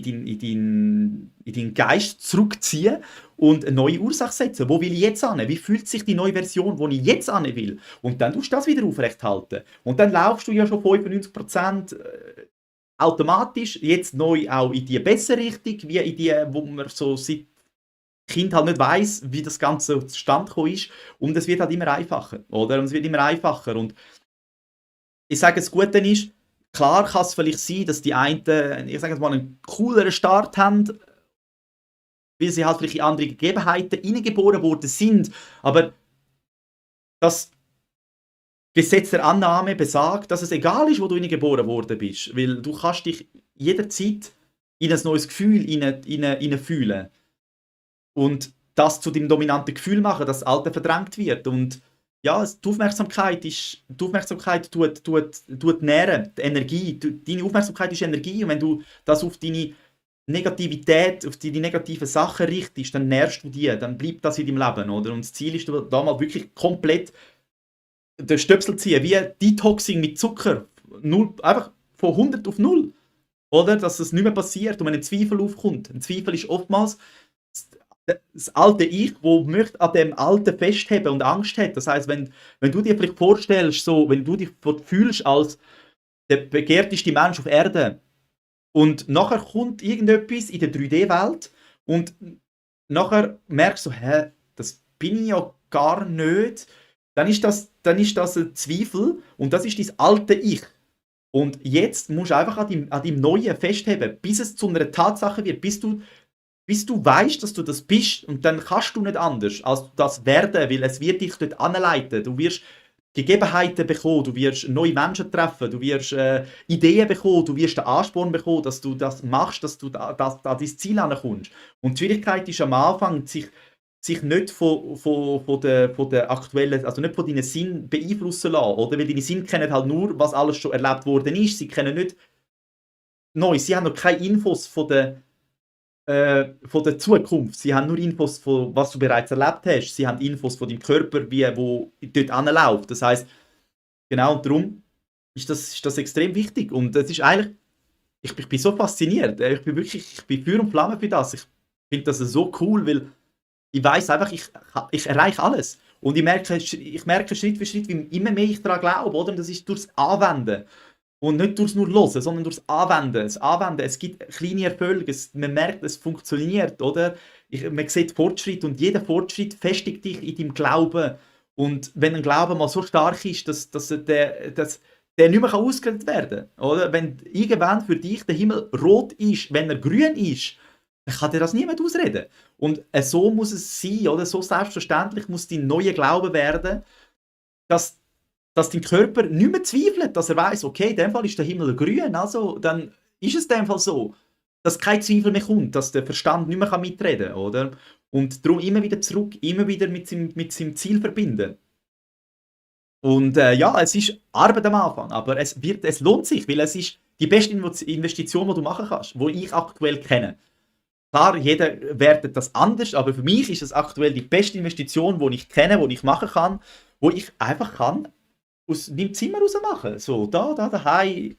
deinen Geist zurückziehen und eine neue Ursache setzen. Wo will ich jetzt hin? Wie fühlt sich die neue Version, wo ich jetzt hin will? Und dann tust du das wieder aufrecht halten. Und dann laufst du ja schon 95% automatisch, jetzt neu auch in die bessere Richtung, wie in die, wo man so seit Kind halt nicht weiss, wie das Ganze zustande gekommen ist. Und es wird halt immer einfacher, oder? Und es wird immer einfacher. Und ich sage, das Gute ist, klar kann es vielleicht sein, dass die einen, ich sage jetzt mal, einen cooleren Start haben, weil sie halt vielleicht in andere Gegebenheiten hineingeboren worden sind. Aber das Gesetz der Annahme besagt, dass es egal ist, wo du hineingeboren worden bist. Weil du kannst dich jederzeit in ein neues Gefühl fühlen. Und das zu deinem dominanten Gefühl machen, dass das Alte verdrängt wird. Und ja, die Aufmerksamkeit tut nähren, die Energie. Deine Aufmerksamkeit ist Energie und wenn du das auf deine Negativität, auf die negativen Sachen richtest, dann nährst du die, dann bleibt das in deinem Leben, oder? Und das Ziel ist, da mal wirklich komplett den Stöpsel ziehen, wie Detoxing mit Zucker. Null, einfach von 100 auf 0. Oder? Dass das nicht mehr passiert und wenn ein Zweifel aufkommt. Ein Zweifel ist oftmals das alte Ich, wo möchte an dem Alten festheben und Angst hat. Das heißt, wenn du dir vielleicht vorstellst, so, wenn du dich fühlst als der begehrteste Mensch auf Erde und nachher kommt irgendetwas in der 3D-Welt und nachher merkst du, hä, das bin ich ja gar nicht, dann ist das ein Zweifel und das ist dein alte Ich. Und jetzt musst du einfach an deinem Neuen festheben, bis es zu einer Tatsache wird, bis du weißt, dass du das bist und dann kannst du nicht anders, als das werden, weil es wird dich dort anleiten. Du wirst Gegebenheiten bekommen, du wirst neue Menschen treffen, du wirst Ideen bekommen, du wirst den Ansporn bekommen, dass du das machst, dass du da dein Ziel ankommst. Und die Schwierigkeit ist am Anfang, sich nicht von der aktuellen, also nicht von deinen Sinn beeinflussen lassen, oder? Weil deine Sinne kennen halt nur, was alles schon erlebt worden ist. Sie kennen nicht Neues, sie haben noch keine Infos von der Zukunft. Sie haben nur Infos von was du bereits erlebt hast. Sie haben Infos von deinem Körper, wo dort anläuft. Das heißt, genau und darum ist das extrem wichtig. Und es ist eigentlich, ich bin so fasziniert. Ich bin Feuer und Flamme für das. Ich finde das so cool, weil ich weiß einfach, ich erreiche alles. Und ich merke Schritt für Schritt, wie immer mehr ich daran glaube, oder? Und das ist durchs Anwenden. Und nicht durchs nur Hören, sondern durchs Anwenden. Das Anwenden, es gibt kleine Erfolge, man merkt, es funktioniert, oder? Man sieht Fortschritt und jeder Fortschritt festigt dich in deinem Glauben. Und wenn ein Glaube mal so stark ist, dass der nicht mehr ausgeredet werden kann, oder? Wenn irgendwann für dich der Himmel rot ist, wenn er grün ist, dann kann dir das niemand ausreden. Und so muss es sein, oder? So selbstverständlich muss dein neuer Glaube werden, dass dein Körper nicht mehr zweifelt, dass er weiß, okay, in dem Fall ist der Himmel grün, also dann ist es in dem Fall so, dass kein Zweifel mehr kommt, dass der Verstand nicht mehr mitreden kann, oder? Und darum immer wieder zurück, immer wieder mit seinem Ziel verbinden. Und ja, es ist Arbeit am Anfang, aber es lohnt sich, weil es ist die beste Investition, die du machen kannst, die ich aktuell kenne. Klar, jeder wertet das anders, aber für mich ist es aktuell die beste Investition, die ich kenne, die ich machen kann, wo ich einfach kann aus meinem Zimmer raus machen. So, da, daheim.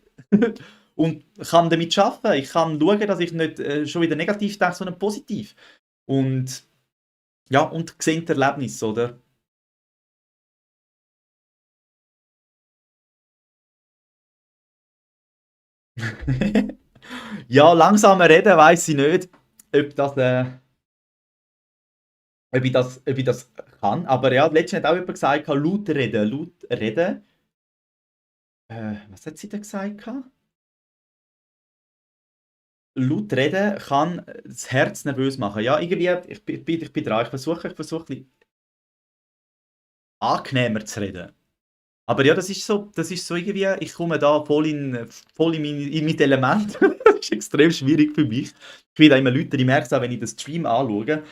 Und kann damit arbeiten. Ich kann schauen, dass ich nicht schon wieder negativ denke, sondern positiv. Und ja, und gesehen Erlebnis, oder? Ja, langsamer reden, weiß ich nicht, ob das, ob ich das kann. Aber ja, letztens hat auch jemand gesagt, laut reden. Laut reden. Was hat sie denn gesagt? Laut reden kann das Herz nervös machen. Ja, irgendwie, ich bin dran. Ich versuche ein bisschen angenehmer zu reden. Aber ja, das ist so irgendwie, ich komme da voll in mein Element. Das ist extrem schwierig für mich. Ich bin da immer Leute, ich merke es auch, wenn ich den Stream anschaue,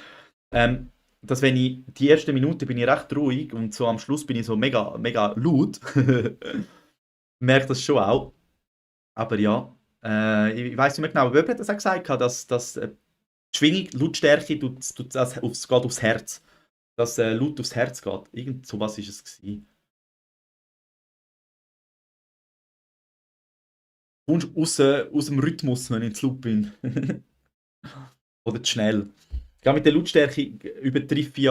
ähm, dass wenn ich die erste Minute bin ich recht ruhig und so am Schluss bin ich so mega, mega laut. Merke das schon auch. Aber ja, ich weiß nicht mehr genau, wer hat das auch gesagt, dass die Schwingung, Lautstärke, geht aufs Herz. Dass laut aufs Herz geht. Irgend so was ist es gewesen. Kommst aus dem Rhythmus, wenn ich zu laut bin. Oder zu schnell. Gerade mit der Lautstärke übertrifft ich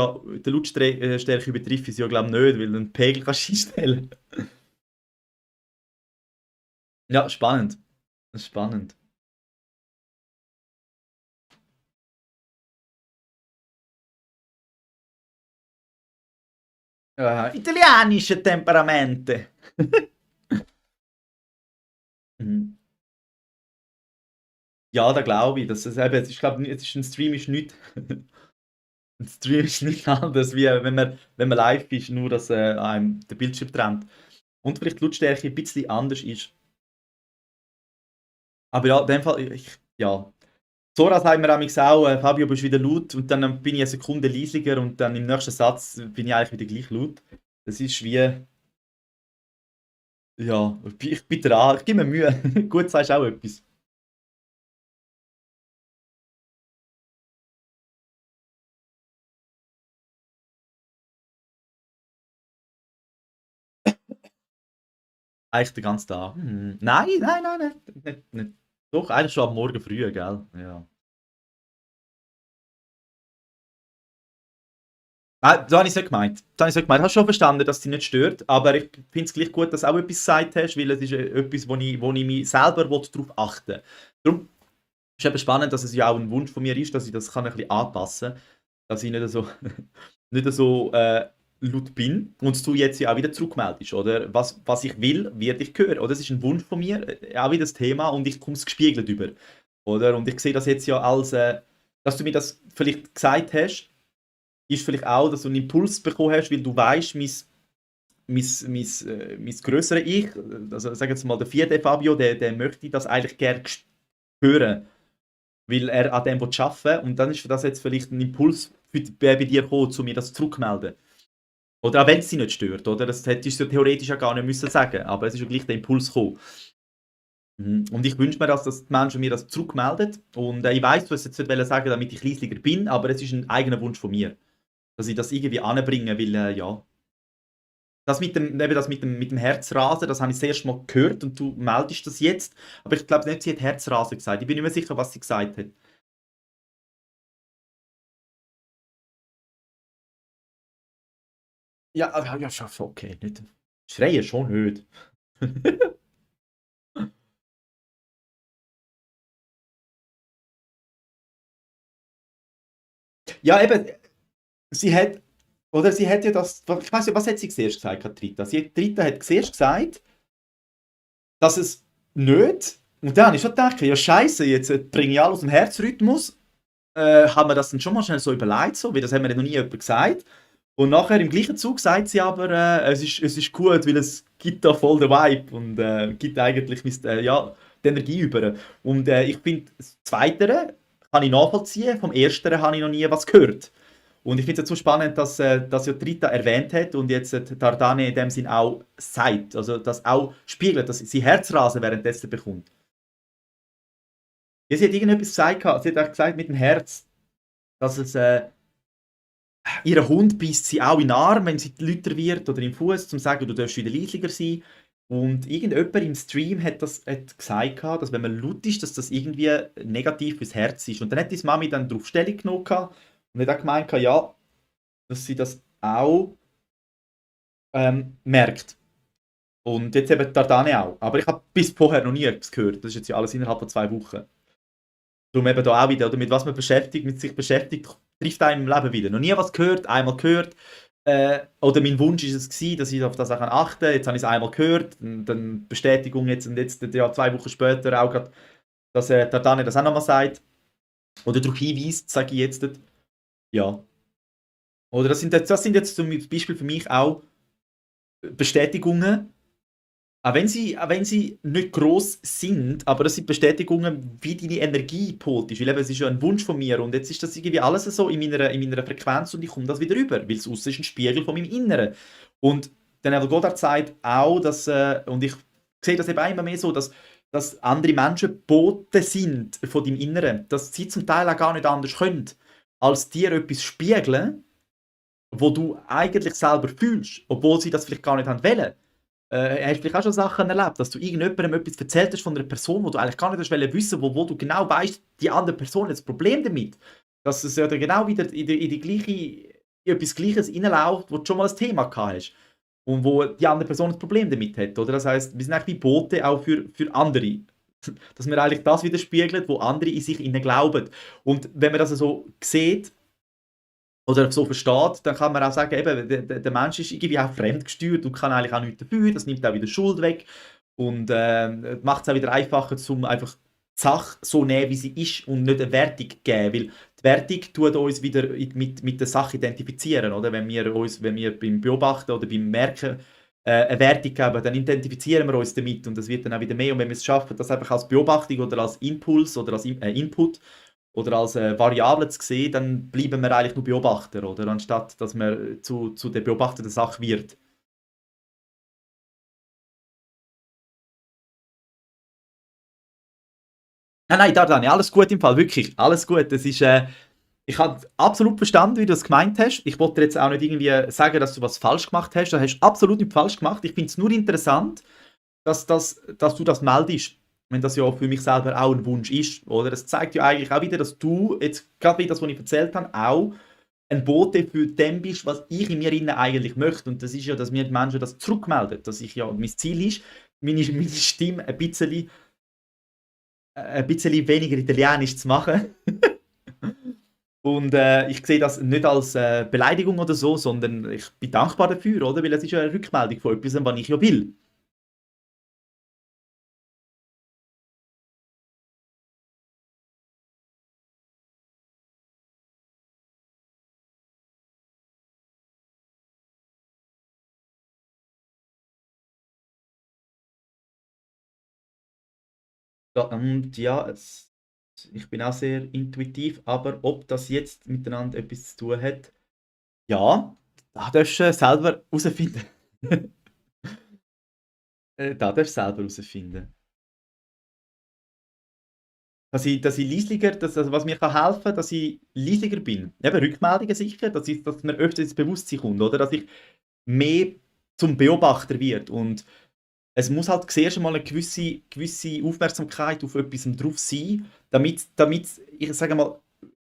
sie ja glaube ich nicht, weil du einen Pegel kannst einstellen. Ja, spannend. Das ist spannend. Italienische Temperamente. Mhm. Ja, da glaube ich. Ich glaube, ein Stream ist nicht. Ein Stream ist nicht anders, wie wenn man live ist, nur dass einem der Bildschirm trennt. Und vielleicht die Lautstärke ein bisschen anders ist. Aber ja, in dem Fall, ja. Zora sagt mir manchmal auch, Fabio, bist wieder laut. Und dann bin ich eine Sekunde leisiger und dann im nächsten Satz bin ich eigentlich wieder gleich laut. Das ist wie, ja, ich bin dran, ich gebe mir Mühe. Gut, sagst auch etwas. Eigentlich den ganzen Tag. Nein, nein, nein, nein. Nicht. Doch, eigentlich schon am Morgen früh, gell? Ja. So habe ich es nicht gemeint. So habe ich es nicht gemeint. Hast schon verstanden, dass es dich nicht stört, aber ich finde es gleich gut, dass du auch etwas gesagt hast, weil es ist etwas, wo ich mich selber darauf achten will. Darum ist eben spannend, dass es ja auch ein Wunsch von mir ist, dass ich das kann ein bisschen anpassen kann, dass ich nicht so, nicht so laut bin und du jetzt ja auch wieder zurückmeldest, oder? Was ich will, werde ich hören. Oder das ist ein Wunsch von mir, auch wieder das Thema und ich komme es gespiegelt über. Oder? Und ich sehe das jetzt ja als, dass du mir das vielleicht gesagt hast, ist vielleicht auch, dass du einen Impuls bekommen hast, weil du weißt, mein grösseres Ich, also sagen wir mal der 4. Fabio, der möchte das eigentlich gerne hören, weil er an dem arbeiten will. Und dann ist für das jetzt vielleicht ein Impuls bei dir gekommen, zu mir das zurückmelden. Oder auch wenn es sie nicht stört, oder? Das hättest du theoretisch ja gar nicht müssen sagen, aber es ist ja gleich der Impuls gekommen. Und ich wünsche mir, dass die Menschen mir das zurückmelden. Und ich weiss, du hast jetzt nicht sagen, damit ich leislicher bin, aber es ist ein eigener Wunsch von mir. Dass ich das irgendwie anbringe, weil, ja. Das mit dem Herzrasen, das habe ich das erste Mal gehört und du meldest das jetzt. Aber ich glaube nicht, sie hat Herzrasen gesagt. Ich bin nicht mehr sicher, was sie gesagt hat. Ja, ja, schon okay. Nicht. Schreien schon nicht. Ja, eben, sie hat, oder sie hat ja das, ich weiß ja, was hat sie zuerst gesagt, Katrita? Trita hat zuerst gesagt, dass es nicht, und dann habe ich schon gedacht, ja scheiße, jetzt bringe ich alles aus dem Herzrhythmus, haben wir das dann schon mal schnell so überlegt, so, weil das haben wir ja noch nie jemand gesagt. Und nachher im gleichen Zug sagt sie aber, es ist gut, weil es gibt da voll den Vibe und gibt eigentlich ja, die Energie über. Und ich finde, das Zweite kann ich nachvollziehen, vom Ersteren habe ich noch nie was gehört. Und ich finde es jetzt so spannend, dass ja Trita erwähnt hat und jetzt Dardane in dem Sinn auch sagt, also das auch spiegelt, dass sie Herzrasen währenddessen bekommt. Ja, sie hat irgendetwas gesagt, sie hat auch gesagt mit dem Herz, dass es ihr Hund beißt sie auch in den Arm, wenn sie lauter wird oder im Fuß, um zu sagen, du darfst wieder leisiger sein. Und irgendjemand im Stream hat gesagt, dass wenn man laut ist, dass das irgendwie negativ fürs Herz ist. Und dann hat die Mami dann darauf Stellung genommen und hat auch gemeint, ja, dass sie das auch merkt. Und jetzt eben Dardane auch. Aber ich habe bis vorher noch nie etwas gehört. Das ist jetzt ja alles innerhalb von 2 Wochen. Darum eben da auch wieder, oder mit was man beschäftigt, mit sich beschäftigt, trifft einem im Leben wieder. Noch nie was gehört, einmal gehört. Oder mein Wunsch ist es gewesen, dass ich auf das auch achten kann. Jetzt habe ich es einmal gehört, und dann Bestätigung jetzt und jetzt ja, 2 Wochen später auch gerade, dass der Dani das auch nochmal sagt. Oder darauf hinweist, sage ich jetzt. Ja. Oder das sind jetzt zum Beispiel für mich auch Bestätigungen, auch wenn sie nicht gross sind, aber das sind Bestätigungen, wie deine Energie gepolt ist. Weil eben, es ist ja ein Wunsch von mir und jetzt ist das irgendwie alles so in meiner Frequenz und ich komme das wieder rüber, weil es aussen ist ein Spiegel von meinem Inneren. Und der Neville Goddard sagt auch, dass, und ich sehe das eben auch immer mehr so, dass andere Menschen Boten sind von deinem Inneren, dass sie zum Teil auch gar nicht anders können, als dir etwas spiegeln, wo du eigentlich selber fühlst, obwohl sie das vielleicht gar nicht haben wollen. Hast du vielleicht auch schon Sachen erlebt, dass du irgendjemandem etwas erzählt hast von einer Person, wo du eigentlich gar nicht hast wissen, wo du genau weißt, die andere Person hat ein Problem damit. Dass es ja dann genau wieder in etwas Gleiches reinläuft, wo du schon mal ein Thema gehabt hast. Und wo die andere Person ein Problem damit hat. Oder? Das heisst, wir sind eigentlich wie Bote auch für andere. Dass wir eigentlich das widerspiegeln, wo andere in sich glauben. Und wenn man das so sieht, oder so versteht, dann kann man auch sagen, eben, der Mensch ist irgendwie auch fremdgesteuert und kann eigentlich auch nichts dafür, das nimmt auch wieder Schuld weg und macht es auch wieder einfacher, um einfach die Sache so nehmen, wie sie ist und nicht eine Wertung geben, weil die Wertung tut uns wieder mit der Sache identifizieren, oder? Wenn wir beim Beobachten oder beim Merken eine Wertung geben, dann identifizieren wir uns damit und das wird dann auch wieder mehr und wenn wir es schaffen, das einfach als Beobachtung oder als Impuls oder als Input oder als Variable zu sehen, dann bleiben wir eigentlich nur Beobachter, oder? Anstatt dass man zu der beobachteten Sache wird. Nein, nein, Dardani, alles gut im Fall, wirklich, alles gut. Ich habe absolut verstanden, wie du es gemeint hast. Ich wollte dir jetzt auch nicht irgendwie sagen, dass du was falsch gemacht hast. Du hast absolut nicht falsch gemacht. Ich finde es nur interessant, dass du das meldest, wenn das ja für mich selber auch ein Wunsch ist, oder? Das zeigt ja eigentlich auch wieder, dass du jetzt, gerade wie das, was ich erzählt habe, auch ein Bote für dem bist, was ich in mir innen eigentlich möchte. Und das ist ja, dass mir die Menschen das zurückmelden. Dass ich ja, mein Ziel ist, meine Stimme ein bisschen weniger italienisch zu machen. Und ich sehe das nicht als Beleidigung oder so, sondern ich bin dankbar dafür, oder? Weil es ist ja eine Rückmeldung von etwas, was ich ja will. Ja, und ja, ich bin auch sehr intuitiv, aber ob das jetzt miteinander etwas zu tun hat, ja, da darfst du selber herausfinden. Da darfst du selber herausfinden. Dass ich leislicher, also was mir kann helfen, dass ich leislicher bin. Eben Rückmeldungen sicher, dass mir öfter ins Bewusstsein kommt, oder? Dass ich mehr zum Beobachter wird. Und es muss halt zuerst mal eine gewisse Aufmerksamkeit auf etwas drauf sein, damit ich sage mal,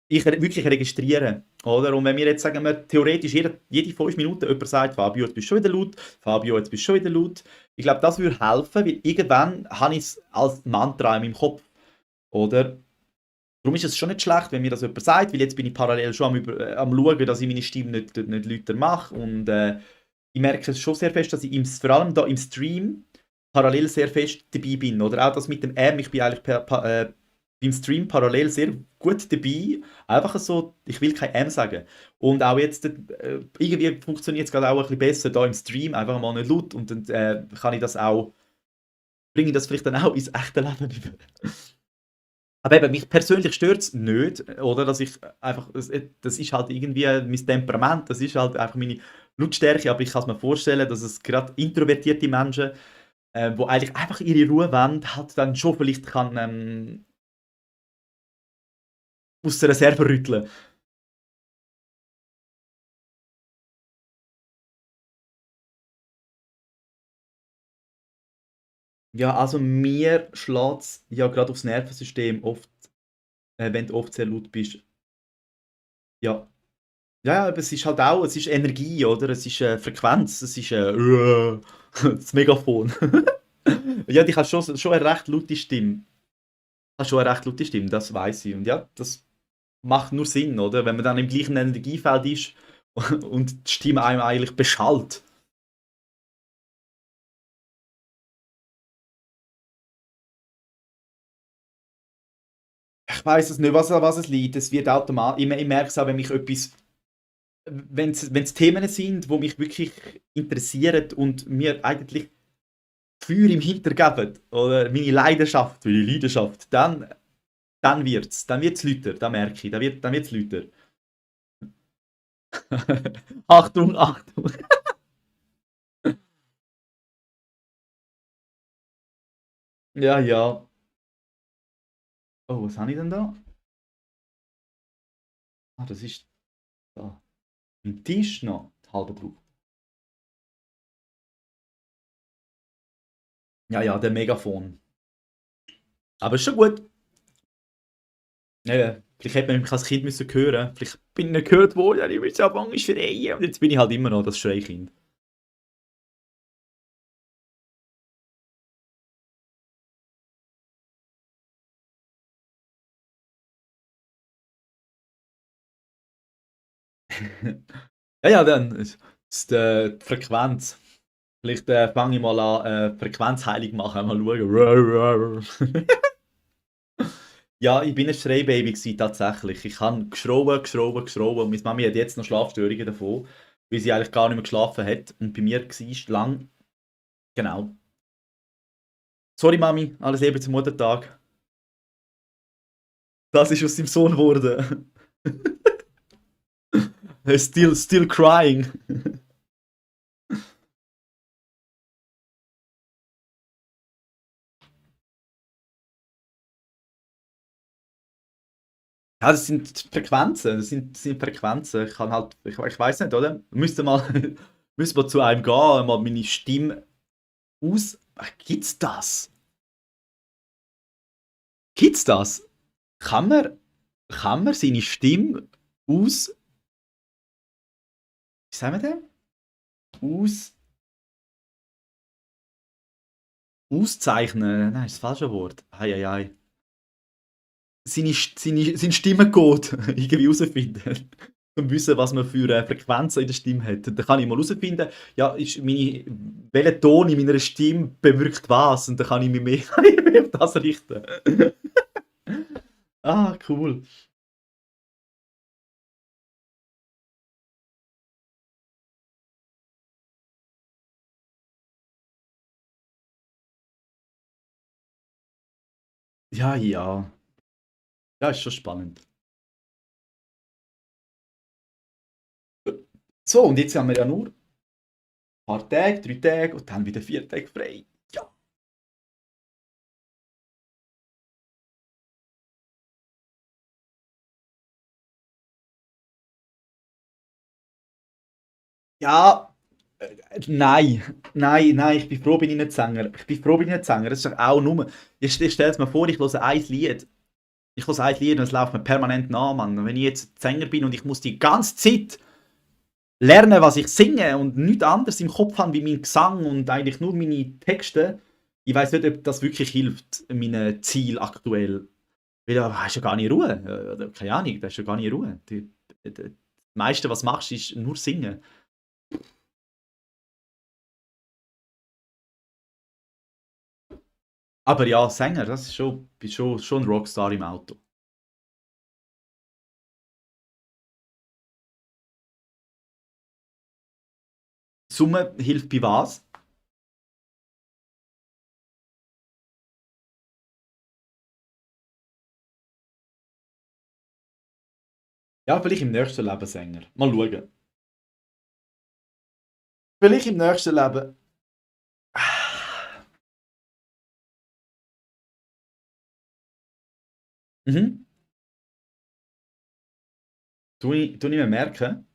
ich wirklich registriere. Oder? Und wenn wir jetzt sagen wir, theoretisch jede 5 Minuten jemand sagt, Fabio, jetzt bist du schon wieder laut, Fabio, jetzt bist du schon wieder laut. Ich glaube, das würde helfen, weil irgendwann habe ich es als Mantra in meinem Kopf. Oder? Darum ist es schon nicht schlecht, wenn mir das jemand sagt, weil jetzt bin ich parallel schon am schauen, dass ich meine Stimme nicht lauter mache. Und ich merke es schon sehr fest, dass ich vor allem da im Stream parallel sehr fest dabei bin. Oder auch das mit dem ich bin eigentlich beim Stream parallel sehr gut dabei. Einfach so, ich will kein sagen. Und auch jetzt, irgendwie funktioniert es gerade auch ein bisschen besser da im Stream, einfach mal nicht laut. Und dann kann ich das auch, bringe ich das vielleicht dann auch ins echte Leben über. Aber eben, mich persönlich stört es nicht, oder? Dass ich einfach, das ist halt irgendwie mein Temperament, das ist halt einfach meine Lautstärke, aber ich kann es mir vorstellen, dass es gerade introvertierte Menschen, die eigentlich einfach ihre Ruhe wollen, halt dann schon vielleicht kann aus der Reserve rütteln. Ja, also mir schlägt es ja gerade aufs Nervensystem oft, wenn du oft sehr laut bist. Ja. Ja, ja, aber es ist halt auch, es ist Energie, oder? Es ist Frequenz, es ist das Megafon. Ja, die hat schon eine recht laute Stimme. Hat schon eine recht laute Stimme, das weiß ich. Und ja, das macht nur Sinn, oder? Wenn man dann im gleichen Energiefeld ist und die Stimme einem eigentlich beschallt. Ich weiß es nicht, was es liegt. Es wird automatisch. Ich merke es auch, wenn mich etwas. Wenn es Themen sind, die mich wirklich interessieren und mir eigentlich Feuer im Hintern geben, oder meine Leidenschaft, dann wird's lauter, dann merke ich, dann wird's lauter. Achtung, Achtung. Ja, ja. Oh, was habe ich denn da? Ah, das ist da. Ein Tisch noch, halb drauf. Ja, ja, der Megafon. Aber ist schon gut. Ja, vielleicht hätte man mich als Kind müssen hören. Vielleicht bin ich nicht gehört worden, ich will so lange schreien. Und jetzt bin ich halt immer noch das Schreikind. Ja, ja, dann ist die Frequenz. Vielleicht fange ich mal an, Frequenzheilung machen, mal schauen. Ja, ich bin ein Schreibaby gewesen, tatsächlich. Ich habe geschrauen. Und meine Mami hat jetzt noch Schlafstörungen davon, weil sie eigentlich gar nicht mehr geschlafen hat. Und bei mir war lang, genau. Sorry Mami, alles Liebe zum Muttertag. Das ist aus dem Sohn geworden. Still crying. Ja, das sind Frequenzen. Das sind Frequenzen. Ich kann halt, ich weiß nicht, oder? Müsste mal zu einem gehen, mal meine Stimme Gibt's das? Gibt's das? Kann man, kann man seine Stimme aus, wie sagen wir denn? Aus, auszeichnen? Nein, ist das falsche Wort. Hei, hei, hei. Seinen Stimmengott irgendwie herausfinden. Um wissen, was man für Frequenzen in der Stimme hat. Dann kann ich mal herausfinden, ja, welcher Ton in meiner Stimme bewirkt was. Und dann kann ich mich mehr, kann ich mich auf das richten. Ah, cool. Ja, ja. Ja, ist schon spannend. So, und jetzt haben wir ja nur ein paar Tage, 3 Tage und dann wieder 4 Tage frei. Ja. Ja, nein. Nein, nein, ich bin froh, bin ich nicht Sänger. Ich bin froh, bin ich nicht Sänger. Das ist doch auch nur. Ich stell's mir vor, ich höre ein Lied. Ich höre ein Lied und es läuft mir permanent nach, Mann. Und wenn ich jetzt Sänger bin und ich muss die ganze Zeit lernen, was ich singe und nichts anderes im Kopf haben wie mein Gesang und eigentlich nur meine Texte, ich weiß nicht, ob das wirklich hilft, meinem Ziel aktuell. Weil da hast du ja gar nicht Ruhe. Keine Ahnung, da hast du ja gar nicht Ruhe. Das meiste, was du machst, ist nur singen. Aber ja, Sänger, das ist schon ein Rockstar im Auto. Summe hilft bei was? Ja, vielleicht im nächsten Leben Sänger. Mal schauen. Vielleicht im nächsten Leben. Mhm. Tu ich mir merken.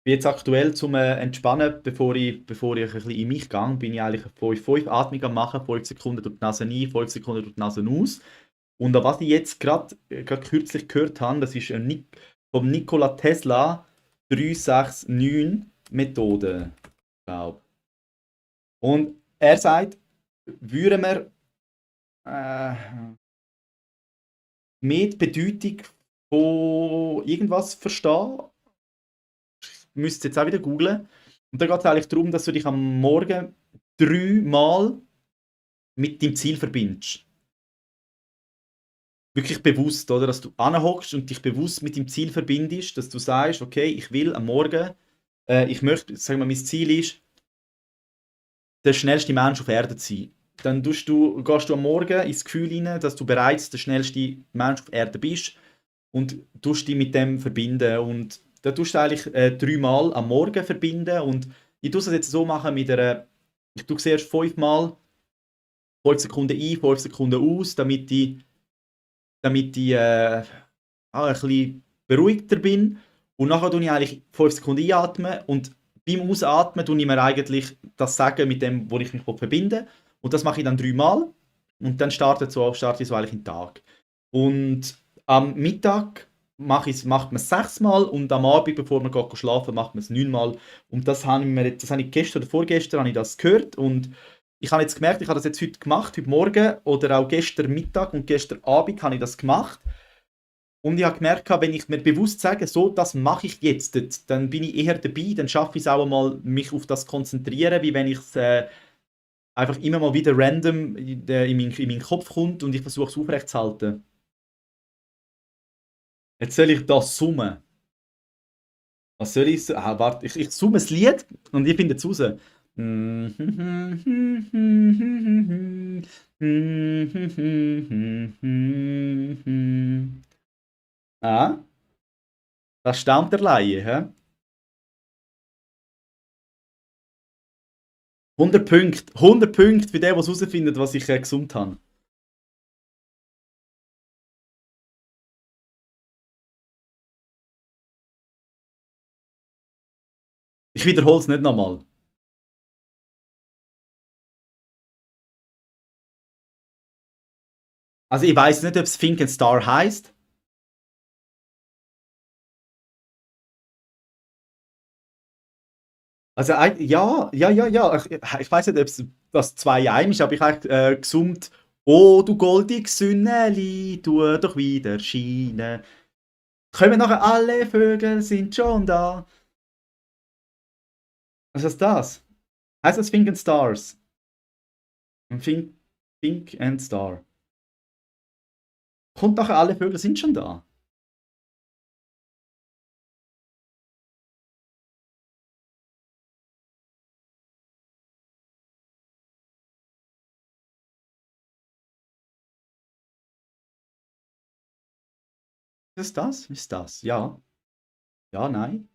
Bin jetzt aktuell zum Entspannen, bevor ich ein bisschen in mich gehe, bin ich eigentlich 5 Atmungen am machen, 5 Sekunden durch die Nase ein, 5 Sekunden durch die Nase aus. Und an was ich jetzt gerade kürzlich gehört habe, das ist vom Nikola Tesla 369 Methode, glaube. Und er sagt, würden wir mehr die Bedeutung von irgendwas verstehen, müsst ihr jetzt auch wieder googlen. Und da geht es eigentlich darum, dass du dich am Morgen 3 Mal mit dem Ziel verbindest. Wirklich bewusst, oder? Dass du anhockst und dich bewusst mit dem Ziel verbindest, dass du sagst, okay, ich will am Morgen, ich möchte, sagen wir, mein Ziel ist, der schnellste Mensch auf Erden zu sein. Dann gehst du am Morgen ins Gefühl hinein, dass du bereits der schnellste Mensch auf Erden bist und tust dich mit dem verbinden. Und da tust du eigentlich 3 Mal am Morgen verbinden. Und ich tue es jetzt so machen ich tue zuerst 5 Mal, 5 Sekunden ein, 5 Sekunden aus, damit ich ein bisschen beruhigter bin. Und nachher tue ich eigentlich 5 Sekunden einatmen und beim Ausatmen tue ich mir eigentlich das sagen mit dem, wo ich mich verbinde. Und das mache ich dann 3 Mal und dann starte ich so eigentlich in den Tag. Und am Mittag macht man es 6 Mal und am Abend, bevor man geht schlafen, macht man es 9 Mal. Und das habe ich gestern oder vorgestern habe ich das gehört und ich habe jetzt gemerkt, ich habe das jetzt heute gemacht, heute Morgen oder auch gestern Mittag und gestern Abend habe ich das gemacht. Und ich habe gemerkt, wenn ich mir bewusst sage, so, das mache ich jetzt, dann bin ich eher dabei, dann schaffe ich es auch einmal, mich auf das zu konzentrieren, wie wenn ich es einfach immer mal wieder random in meinen Kopf kommt und ich versuche es aufrechtzuerhalten. Jetzt soll ich das summen. Was soll ich? Warte, ich summe das Lied und ich finde es raus. Ah, das staunt der Laie, hä? 100 Punkte. 100 Punkte für den, der herausfindet, was ich gesummt habe. Ich wiederhole es nicht nochmal. Also ich weiß nicht, ob es Think and Star heißt. Also ja. Ich weiß nicht, ob es das zwei Eim ist, aber ich habe gesummt, oh du goldiges Sünneli, tu doch wieder scheinen. Kommen nachher alle Vögel sind schon da. Was ist das? Heißt das Think and Stars? Think and Star. Kommt nachher alle Vögel sind schon da. Ist das? Ist das? Ja. Ja, nein.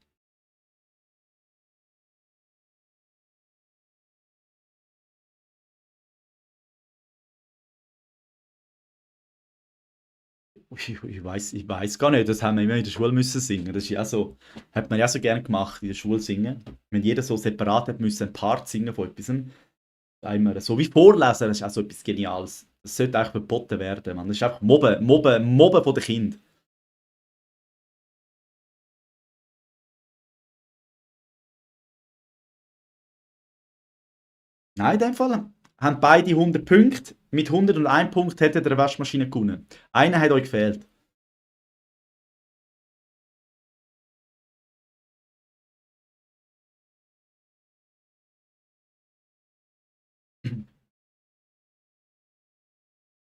Ich weiß gar nicht, das haben wir immer in der Schule müssen singen. Das ist ja so, hat man ja so gerne gemacht, in der Schule singen. Wenn jeder so separat hat müssen einen Part singen von etwas. Einmal so wie vorlesen, das ist auch so etwas Geniales. Das sollte eigentlich verboten werden, man. Das ist einfach Mobben von den Kindern. Nein, in dem Fall haben beide 100 Punkte. Mit 101 Punkt hätte der Waschmaschine gewonnen. Einer hat euch gefehlt.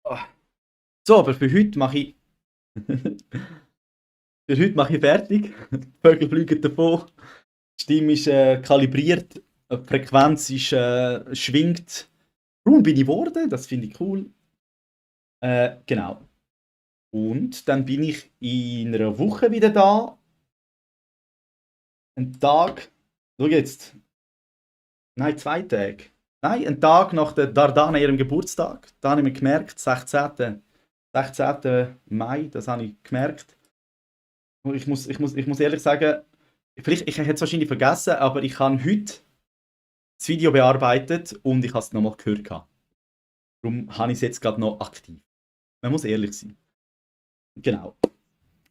Ah. So, aber für heute mache ich. Für heute mache ich fertig. Die Vögel fliegen davon. Die Stimme ist kalibriert. Die Frequenz ist, schwingt. Warum bin ich geworden? Das finde ich cool. Genau. Und dann bin ich in einer Woche wieder da. Ein Tag. Schau jetzt. Nein, 2 Tage. Nein, ein Tag nach der Dardana ihrem Geburtstag. Da habe ich mir gemerkt, 16. Mai, das habe ich gemerkt. Und ich muss ehrlich sagen, vielleicht, ich hätte es wahrscheinlich vergessen, aber ich habe heute das Video bearbeitet und ich habe es nochmal gehört. Darum habe ich es jetzt gerade noch aktiv. Man muss ehrlich sein. Genau.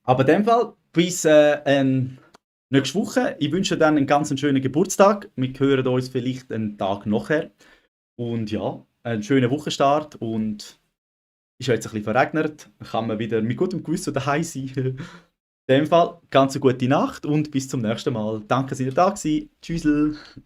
Aber in dem Fall, bis nächste Woche. Ich wünsche dann einen ganz schönen Geburtstag. Wir hören uns vielleicht einen Tag nachher. Und ja, einen schönen Wochenstart. Und ist ja jetzt ein bisschen verregnet. Kann man wieder mit gutem Gewissen daheim sein. In dem Fall, ganz eine gute Nacht und bis zum nächsten Mal. Danke, dass ihr da gewesen. Tschüss.